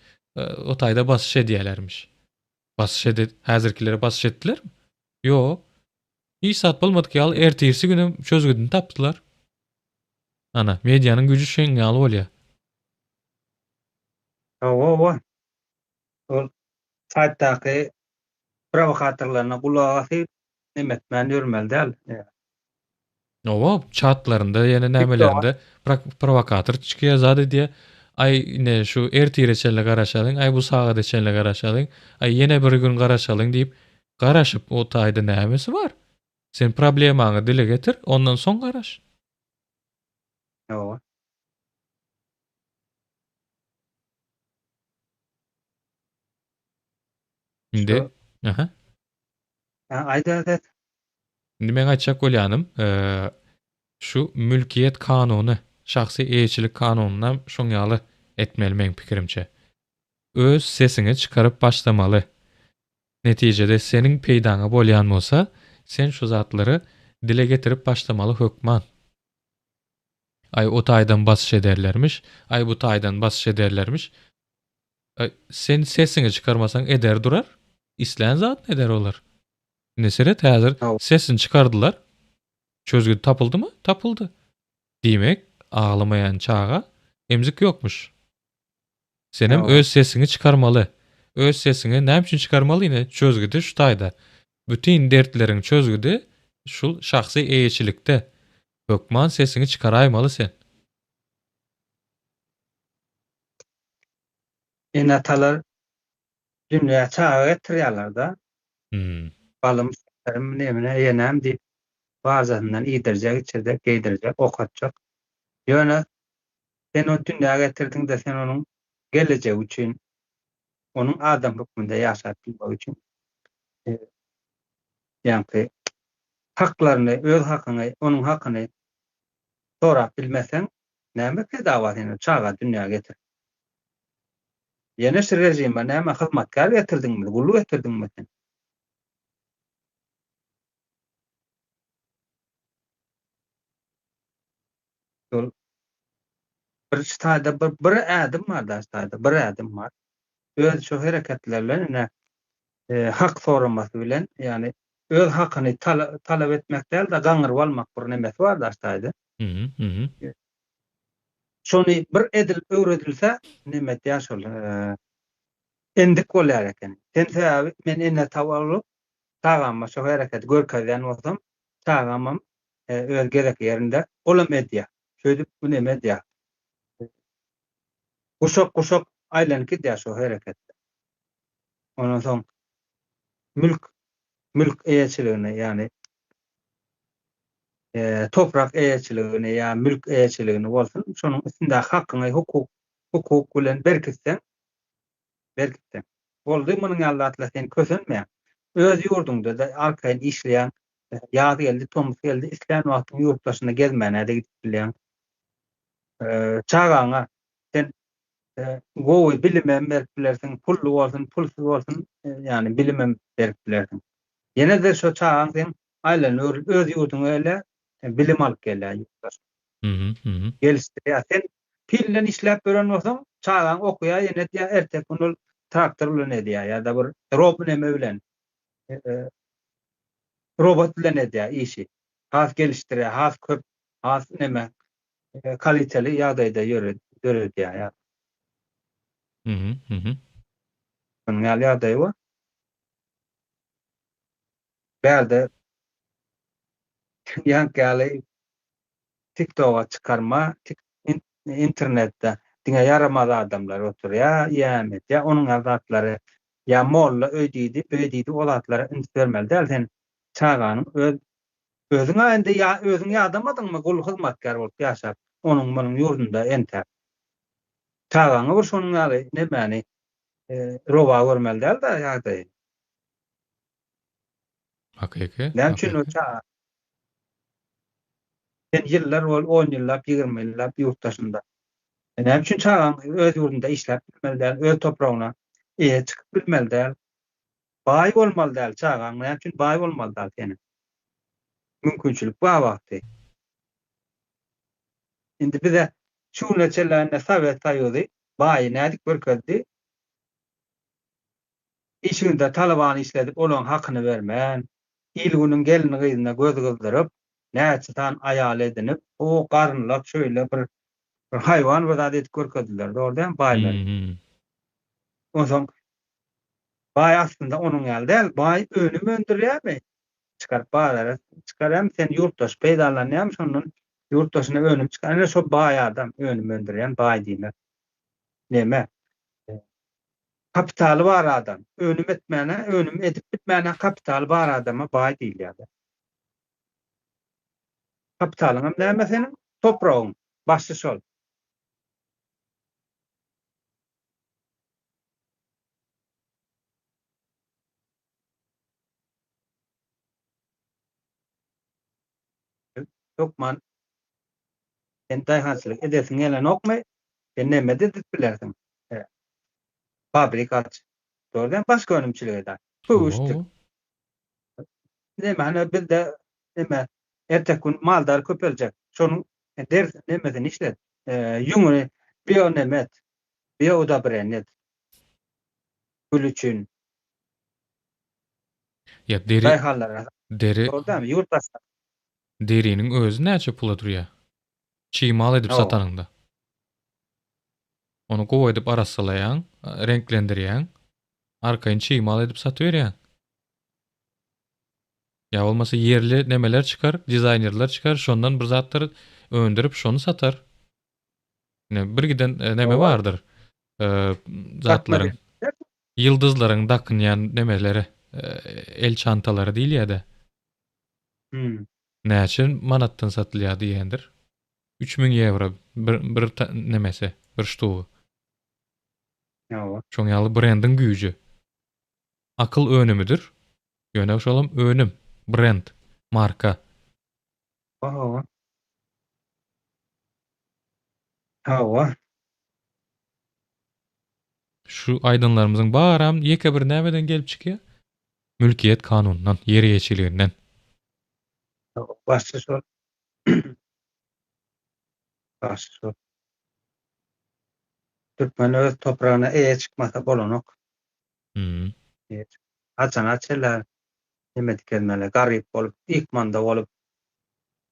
O taýda basyş edýälermiş. Basyş ede häzirkilere basyş etdilermi? Ýok. Hiç zat bolmadyk ýaly ertirsi günem çözgüdini tapdylar. Ana, medianyň güýji şeň ýaly bolýar. Hawa, hawa. Ol saýtdaky prowokatorlaryna gulak asyp, neme etmän ýörmeli däl. Hawa, çatlarynda ýene nämelerinde prowokator çykýar, zat edýär. Aý, ine şu ertire çenli garaşalyň, aý bu sagada çenli garaşalyň, aý ýene bir gün garaşalyň diýip, garaşyp o taýda nämesi bar? Sen problemaňy dile getir, ondan soň garaş. Hawa. Indi, aha. Ha, aýt Ädet. Indi meň aýtjak bolýanym, şu mülkiýet kanuny, şahsy eýeçilik kanunynam şoň ýaly etmeli meň pikirimçe. Öz sesiňi çykaryp başlamaly. Netijede seniň peýdaňa bolýan bolsa, sen şu zatlary dile getirip başlamaly hökman. Aý o taýdan basyş ederlermiş, aý bu taýdan basyş ederlermiş. Aý sen sesiňi çykarmasaň eder durar. Islän zadyny eder olar. Indi seret häzir sesini çykardylar. Çözgüt tapyldymy? Tapyldy. Diýmek, aglamaýan çaga emzik ýokmuş. Senem öz sesiňi çykarmaly. Öz sesiňi näme üçin çykarmaly ine çözgüdi şu taýda. Bütin dertleriň çözgüdi şul şahsy eýeçilikde. Hökman sesiňi çykaraýmaly sen. Ene-atalar dünýä çaga getirýärler-de. Balym, şekerim, nemine, ýenem diýip, barjasyndan iýdirjek, içirjek, geýdirjek, okatjak. Ýöne sen ony dünýä getirdiň-de, sen onuň gelejegi üçin, onuň adam hökmünde ýaşap bilmegi üçin ýaňky haklaryny, öz hakyňy, onuň hakyny sorap bilmeseň, näme peýda bar senden çaga dünýä getirip? Ýene şu režime näme hyzmatkär getirdiňmi, gul getirdiňmi sen? Şol bir şu taýda bir, bir ädim bar da şu taýda, bir ädim bar. Öz şu hereketler bilen ine e, hak soramasy bilen, ýagny öz hakyny talap etmek däl-de gaňryp almak bir nemesi bar da şu taýda. Şony bir edil öwredilse neme etýär şol endik bolýar eken. Sen sebäbi men ene-ata bolup çagama şo hereketi görkezýän bolsam, çagamam öz gezek ýerinde olam edýär. Şeýdip bu neme edýär. Guşak-guşak aýlanyp gidýär şo hereketde. Ondan soň mülk mülk eýeçiligini, ýagny toprak eýeçiligini ýa mülk eýeçiligini bolsun, şonuň üstündäki hakyňy hukuk hukuk bilen berkitseň, berkitseň. Boldy, munuň ýaly zatlar sen kösenmeýäň. Öz ýurduňda-da arkaýyn işleýäň. Ýaz geldi, tomus geldi, islän wagtyň ýurt daşyna gezmäne-de gidip bilýäň. Çagaňa sen gowy bilimem berip bilersiň, pully bolsun, pulsuz bolsun, ýagny bilimem berip bilersiň. Ýene-de şo çagaň seň aýlanyp öz ýurduňa gelýär, bilim alyp gelýär ýurt daşyna. Gelişdirýär. Sen pil bilen işläp ýören bolsaň, çagaň okaýar, ýene edýär, erteki gün ol traktor bilen edýär ýa-da bir rob neme bilen, robot bilen edýär işi. Has gelişdirýär, has köp, has neme kaliteli ýagdaýda döredýär ýa. Şonuň ýaly ýagdaý bar. Bärde ýaňky ýaly TikToga çykarma, internetde diňe ýaramaz adamlar oturýar, ýa edýär, onuň ýaly zatlary ýa molla öý diýdi, beý diýdi, o zatlara üns bermeli däl. Sen çaganyň öz özüň-ä indi ýa özüň ýadamadyňmy gul hyzmatkär bolup ýaşap, onuň munuň ýurdunda entäp. Çagaňa bir şonuň ýaly nemäni rowa görmeli däl-de ýagdaýy. Hakyky. Näme üçin o çaga? Sen ýyllar bol, on ýyllap, 20 ýyllap ýurt daşynda. E, näme üçin çagaň öz ýurdunda işläp bilmeli däl, öz topragyna eýe çykyp bilmeli däl? Baý bolmaly däl çagaň, näme üçin baý bolmaly däl seniň? Mümkinçilik bar wagty. Indi bize şu güne çenli Sowet Soýuzy baýy nädip görkezdi? Işiginde talabany işledip olaň hakyny bermän, il-günüň gelin-gyzyna göz gyzdyryp, näçe sany aýal edinip, o garynlak şöýle bir bir haýwan bir zat edip görkezdiler, dogry dälmi, baýlary. Onsoň baý aslynda onuň ýaly däl, baý önüm öndürýärmi, çykaryp bazara çykarýarmy, sen ýurtdaş peýdalanýarmy şondan ýurtdaşyna önüm çykar, ine şo baý adam, önüm öndürýän baý diýmek. Neme? Kapitaly bar adam, önüm etmäne, önüm edip bitmäne kapitaly bar adama baý diýilýär. Kapitalyňam näme seniň? Topragyň. Başy şol. Hökman sen daýhançylyk edesiň gelenokmy? Sen neme-de edip bilersiň? Fabrik aç. Dogry dälmi? Başga önümçilik et. Köwüşdik. Neme hany bizde neme erteki gün maldar köpeljek. Şonuň derisini nemesini işlet. Ýüňüni bio neme et. Bio udobreniýe et. Gül üçin. Ýa deri Daýhanlara. Deri Dogry dälmi? Ýurt başga. Deriniň özi näçe pula durýar? Çig mal edip satanyňda. Ony gowy edip arassalaýaň, reňklendirýäň, arkaýyn çig mal edip satyberýäň. Ýa bolmasa ýerli nemeler çykar, dizaýnerler çykar, şondan bir zatlar öndürip şony satar. Ine bir giden e, neme bardyr. E, zatlaryň ýyldyzlaryň dakynýan nemeleri, e, el çantalary diýilýär-de. Hmm. Näçe manatdan satylýar diýendir. 3000 ýewro bir bir nemesi, bir ştugy. Ýa. Şoň ýaly brendiň güýji. Akyl önümidir. Ýöne şolam önüm, brend, marka. Hawa. Hawa. Şu aýdanlarymyzyň baram ýeke bir nämeden gelip çykýar? Mülkiýet kanunyndan, ýer eýeçiliginden. Başy şol. Başy şol. Türkmen öz topragyna eýe çykmasa bolanok. Hmm. Haçana çenli neme dikelmeli, garyp bolup, ykmanda bolup,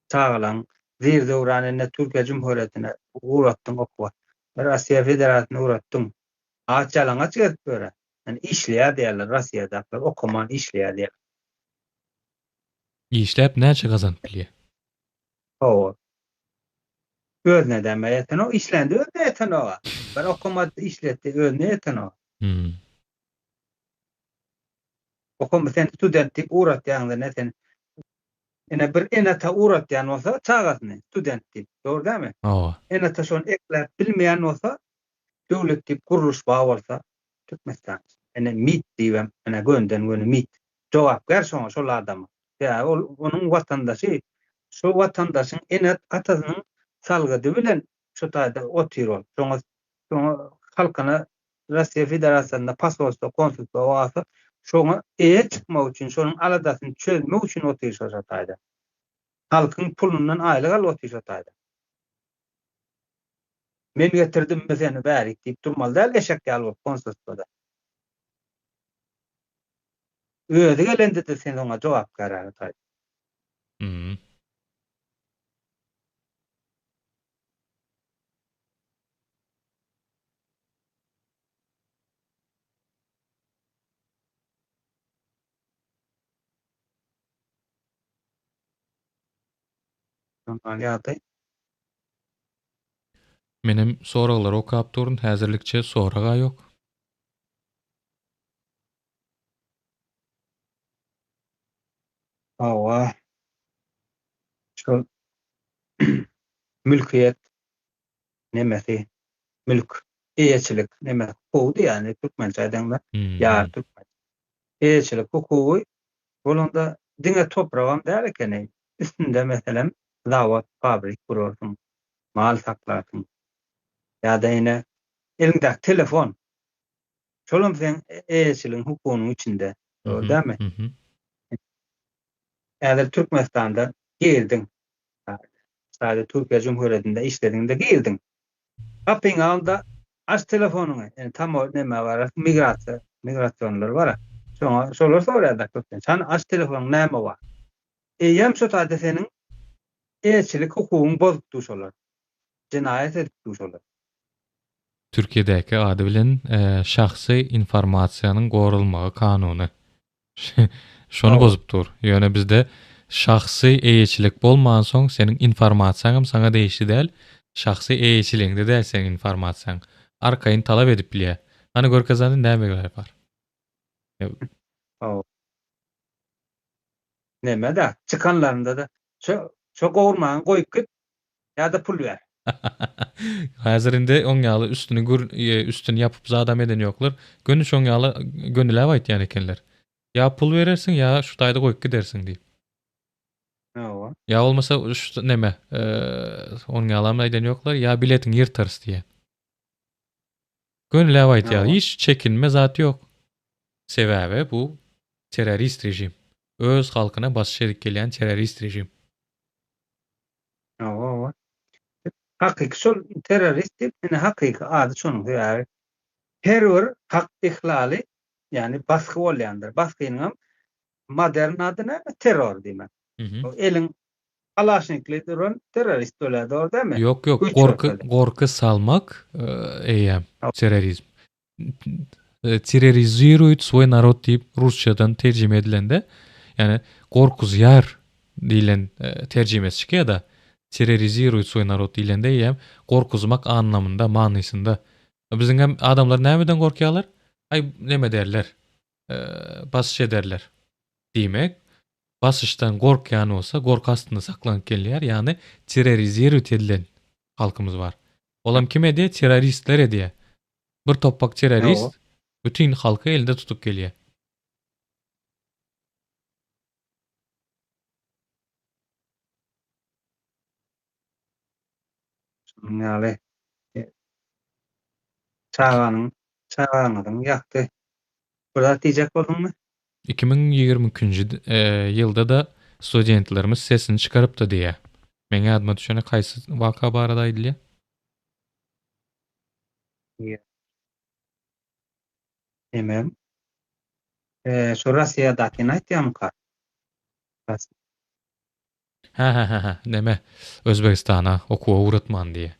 çagalaň zir-zöwran ine Türkiýe Jumhuriýetine ugratdyň okuwa, Russiýa Federasiýasyna ugratdyň. Aç-ýalaňaç gezip ýör-ä. Ýani işleýär diýýärler Russiýadakylar, okaman işleýär diýýärler. Işläp näçe gazanyp bilýär? Hawa. Özüne däme ýetenok, işlände özüne ýetenok-a. Bir okamady, işletdi, özüne ýetenok. Hmm. Okama sen student diýip ugratýaňda ne sen ine bir ene-ata ugratýan bolsa çagasyny student diýip, dogry dälmi? Hawa. Ene-ata şony ekläp bilmeýän bolsa, döwlet diýip gurluş bar bolsa, Türkmenistan ine MİT diýibem ine gönden-göni MİT jogapkär şoňa şol adama. Sebäbi ol onuň watandaşy, şo watandaşyň ene-atasynyň salgydy bilen şo taýda otyr ol. Şoňa şoňa halkyna Russiýa Federasiýasynda posolstwo, konsulstwo barsa, şoňa eýe çykmak üçin, şonuň aladasyny çözmek üçin otyr şo şo taýda. Halkyň pulundan aýlyk alyp otyr şo taýda. Men getirdimmi seni bärik diýip durmaly däl eşek ýaly bolup konsulstwoda. Özi gelende-de sen oňa jogapkär ara taýda. Hmm. Normal ýagdaý. Menem soraglary okap durun, häzirlikçe soraga ýok. Hawa. Şol mülkiýet nemesi, mülk, eýeçilik nemesi hukugy diýýär, türkmençe aýdaňda, ýa türkmen. Eýeçilik hukugy bolanda diňe topragam däl ekeni, üstünde meselem zawod, fabrik gurarsyň, mal saklarsyň ýa-da ine eliňdäki telefon, şolam seň eýeçiligiň hukugynyň içinde, dogry dälmi? Häzir Türkmenistanda girdiň, Şaýda Türkiýe Jumhuriýetinde işlediňde girdiň. Gapyňy al-da, aç telefonyňy, indi tam o nämä bararsyň, migrasiýa. Migrasionlar bar. Şoňa şolar soraýar-da köplenç. Hany aç telefonyň näme bar? Eýýäm şo taýda seniň eýeçilik hukugyňy bozup dur şolar. Jenaýat edip dur şolar. Türkiýedäki ady bilen şahsy informasiýanyň goralmagy kanuny. Şony bozup dur. Ýöne bizde şahsy eýeçilik bolmansoň seniň informasiýaňam saňa degişli däl, şahsy eýeçiligiňde däl seniň informasiýaň. Arkaýyn talap edip bilýär. Hany görkez hany näme bar. Hawa. Neme-de, çykanlarynda-da şo şo gowurmaňy goýup git ýa-da pul ber. Häzir indi oň ýaly üstüni gür üstüni ýapyp zadam eden ýoklar. Göni şoň ýaly gönüläp aýtýan ekenler. Ýa pul berersiň ýa şu taýda goýup gidersiň diýip. Hawa. Ýa bolmasa şu neme oň ýalam aýdan ýoklar ýa biletiňi ýyrtarys diýen. Gönüläp aýtýar. Hiç çekinme zat ýok. Sebäbi bu terrorist režim. Öz halkyna basyş edip gelýän terrorist režim. Hawa hawa. Hakyky şol terrorist diýip ine hakyky ady şonuň sebäbi her bir hak ihlaly ýagny basgy bolýandyr. Basgynyňam modern ady näme terror diýmek. O eliň kalaşnikli duran terrorist bolýar dogry dälmi? Ýok ýok gorky gorky salmak eýýäm terrorizm. Terroriziruyt svoý narod diýip rusçadan terjime edilende, ýagny gorkuzýar diýlen terjimesi çykýar-da. Terroriziruyt svoý narod diýlende eýýäm gorkuzmak anlamynda, manysynda. Biziň hem adamlar nämeden gorkýarlar? Aý neme ederler? Basyş ederler. Diýmek, basyşdan gorkýan bolsa, gorky astynda saklanyp gelýär, ýagny terroriziruyt edilen halkymyz bar. Olam kim edýär? Terroristler edýär. Bir topbak terrorist bütin halky elinde tutup gelýär. Şunuň ýaly çaganyň çagaňyzyň ýagty bir zat diýjek bolduňmy? 2022-nji ýylda-da studentlerimiz sesini çykarypdy diýýär. Meň ýadyma düşeni haýsy waka barada aýdylýar? Hemem şu Rossiýadakyny aýtýarmyka? Hä hä hä hä neme Özbegistana okuwa ugratman diýýä.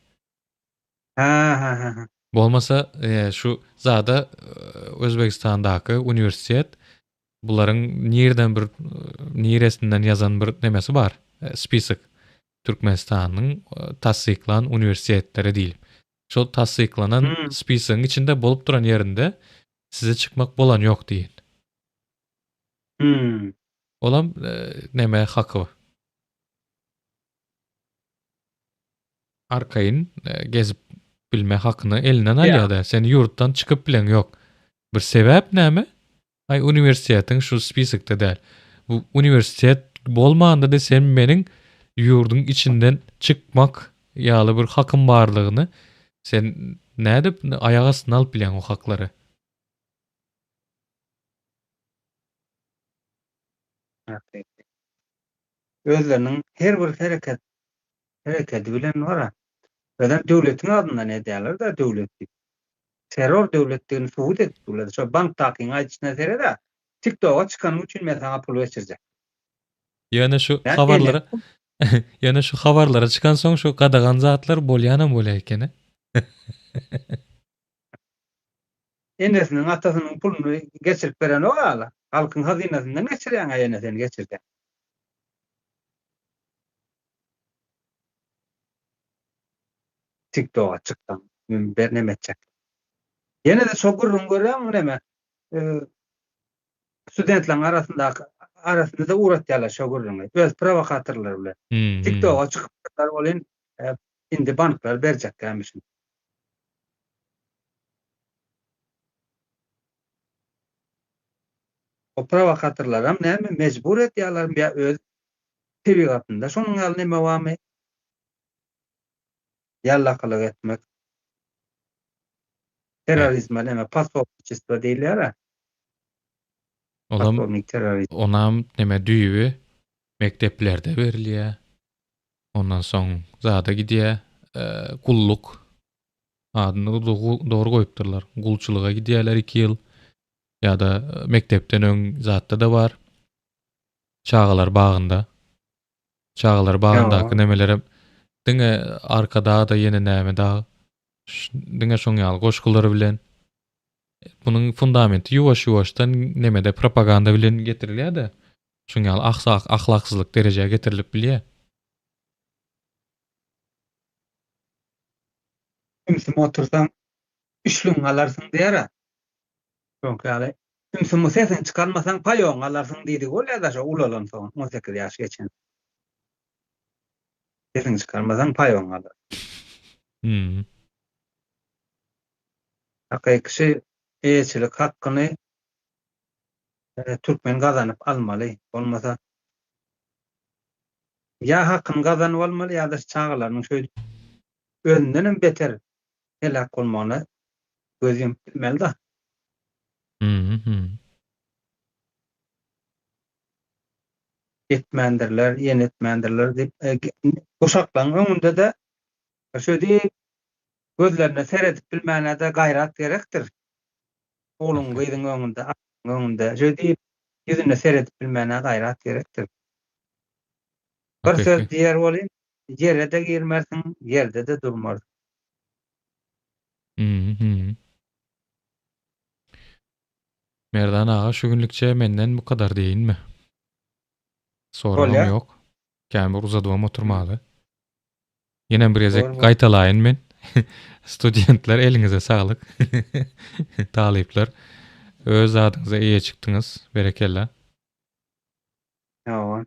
Hä hä hä hä. Bolmasa şu zada Özbegistandaky uniwersitet bularyň nirden bir niresinden ýazan bir nemesi bar spisok Türkmenistanyň tassyklan uniwersitetleri diýlip. Şol tassyklanan spisogyň içinde bolup duran ýerinde size çykmak bolan ýok diýen. Hmm. Olam neme haky. Arkaýyn gezip bilme hakyny elinden alýada. Sen ýurtdan çykyp bileň ýok. Bir sebäp näme? Aý uniwersitetiň şu spisokda däl. Bu uniwersitet bolmanda-da sen meniň ýurduň içinden çykmak ýaly bir hakym barlygyny sen nädip aýak astyna alyp bilýäň o haklary? Özleriniň her bir hereket herekedi bilen bara özem döwletiň adyndan edýärler-de döwlet diýip. Terror döwletdigini subut edip durlar. Şo bankdakyň aýdyşyna sered-ä, TikToga çykanyň üçin men saňa pul geçirjek. Ýöne şu habarlara Ýöne şu habarlara çykansoň şu gadagan zatlar bolýanam bolýa ekeni. Enesiniň atasynyň puluny geçirip berenok ala. Halkyň hazynasyndan geçirýäň-ä ýene sen geçirseň. Tiktoga çyksaň ber neme etjek. Ýene-de şo gürrüňi görýäňmi neme studentleriň arasyndaky arasynda-da ugratýarlar şo gürrüňi öz prowokatorlary bilen. Tiktoga çykypdyrlar welin indi banklar berjekkämişin. O prowokatorlaram näme mejbur edýärlermi ýa öz tebigatynda şonuň ýaly neme barmy? Ýallakylyk etmek. Terrorizme neme possobniçestwo diýilýär-ä. Olam onam neme düýbi mekdeplerde berilýär. Ondan soň zada gidýär, gulluk adyny dogry goýupdyrlar. Gulçulyga gidýärler iki ýyl. Ýa-da mekdepden öň zatda-da bar. Çagalar bagynda. Çagalar bagyndaky nemelerem diňe Arkadag-da ýene näme dag diňe şoň ýaly goşgular bilen munuň fundamenti ýuwaş-ýuwaşdan nemede propaganda bilen getirilýär-de. Şoň ýaly ahsak ahlaksyzlyk derejä getirilip bilýär. Ümsüm otursaň, üçlügiňi alarsyň diýer-ä. Şoňky ýaly, ümsüm sesiňi çykarmasaň, paýogyňy alarsyň diýdigi bolýar-da şo ulalansoň, 18 ýaş geçen. Sesiňi çykarmasaň, paýogyňy alarsyň. Hmm. Hakyky şu eýeçilik hakyny türkmen gazanyp almaly. Bolmasa ýa hakyny gazanyp almaly ýa-da şu çagalarynyň şöýdüp özündenem beter heläk bolmagyna göz ýumup bilmeli-da. Etmändirler, ýene etmändirler diýip, guşaklaryň öňünde-de şöýdüp gözlerine seredip bilmäne-de gaýrat gerekdir. Ogluň, gyzyň öňünde, ataň öňünde şöýdüp ýüzüne seredip bilmäne gaýrat gerekdir. Bir söz diýer welin, ýere-de girmersiň, ýerde-de durmarsyň. Merdan aga şu günlükçe menden bu kadar diýinmi? Soragym ýok. Kän bir uzadybam oturmaly. Ýenem bir gezek gaýtalaýyn men. Studentler eliňize saglyk. Talyplar öz zadyňyza eýe çykdyňyz. Berekella. Hawa.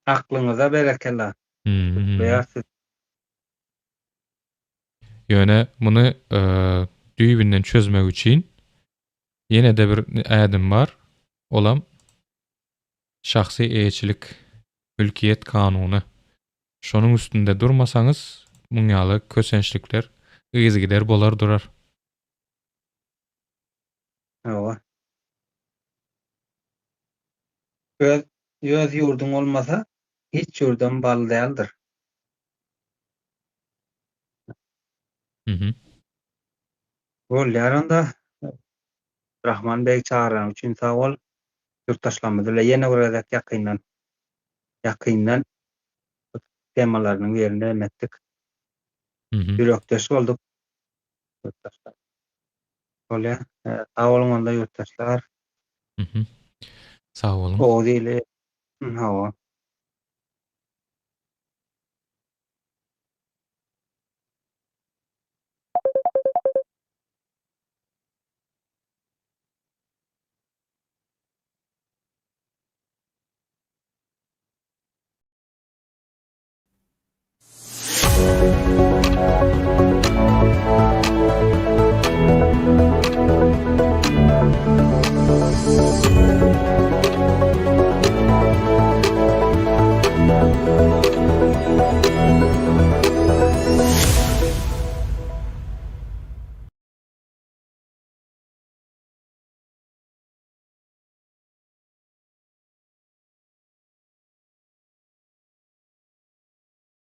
Aklyňyza berekella. Gutlaýas sizi. Ýöne muny düýbünden çözmek üçin ýene-de bir ädim bar. Olam şahsy eýeçilik, mülkiýet kanuny. Şonuň üstünde durmasaňyz, muň ýaly kösençlikler yzygider bolar durar. Hawa. Öz öz ýurduň bolmasa, hiç ýurdam bal däldir. Mhm. Bolýar onda. Rahman beg çagyranyň üçin sag bol. Ýurtdaşlarymyz bilen ýene bir gezek ýakyndan ýakyndan bu temalarynyň birini hem etdik. Ýürekdeş bolduk. Ýurtdaşlar. Bolýar. Sag boluň onda ýurtdaşlar. Sag boluň. Oguz ili. Hawa.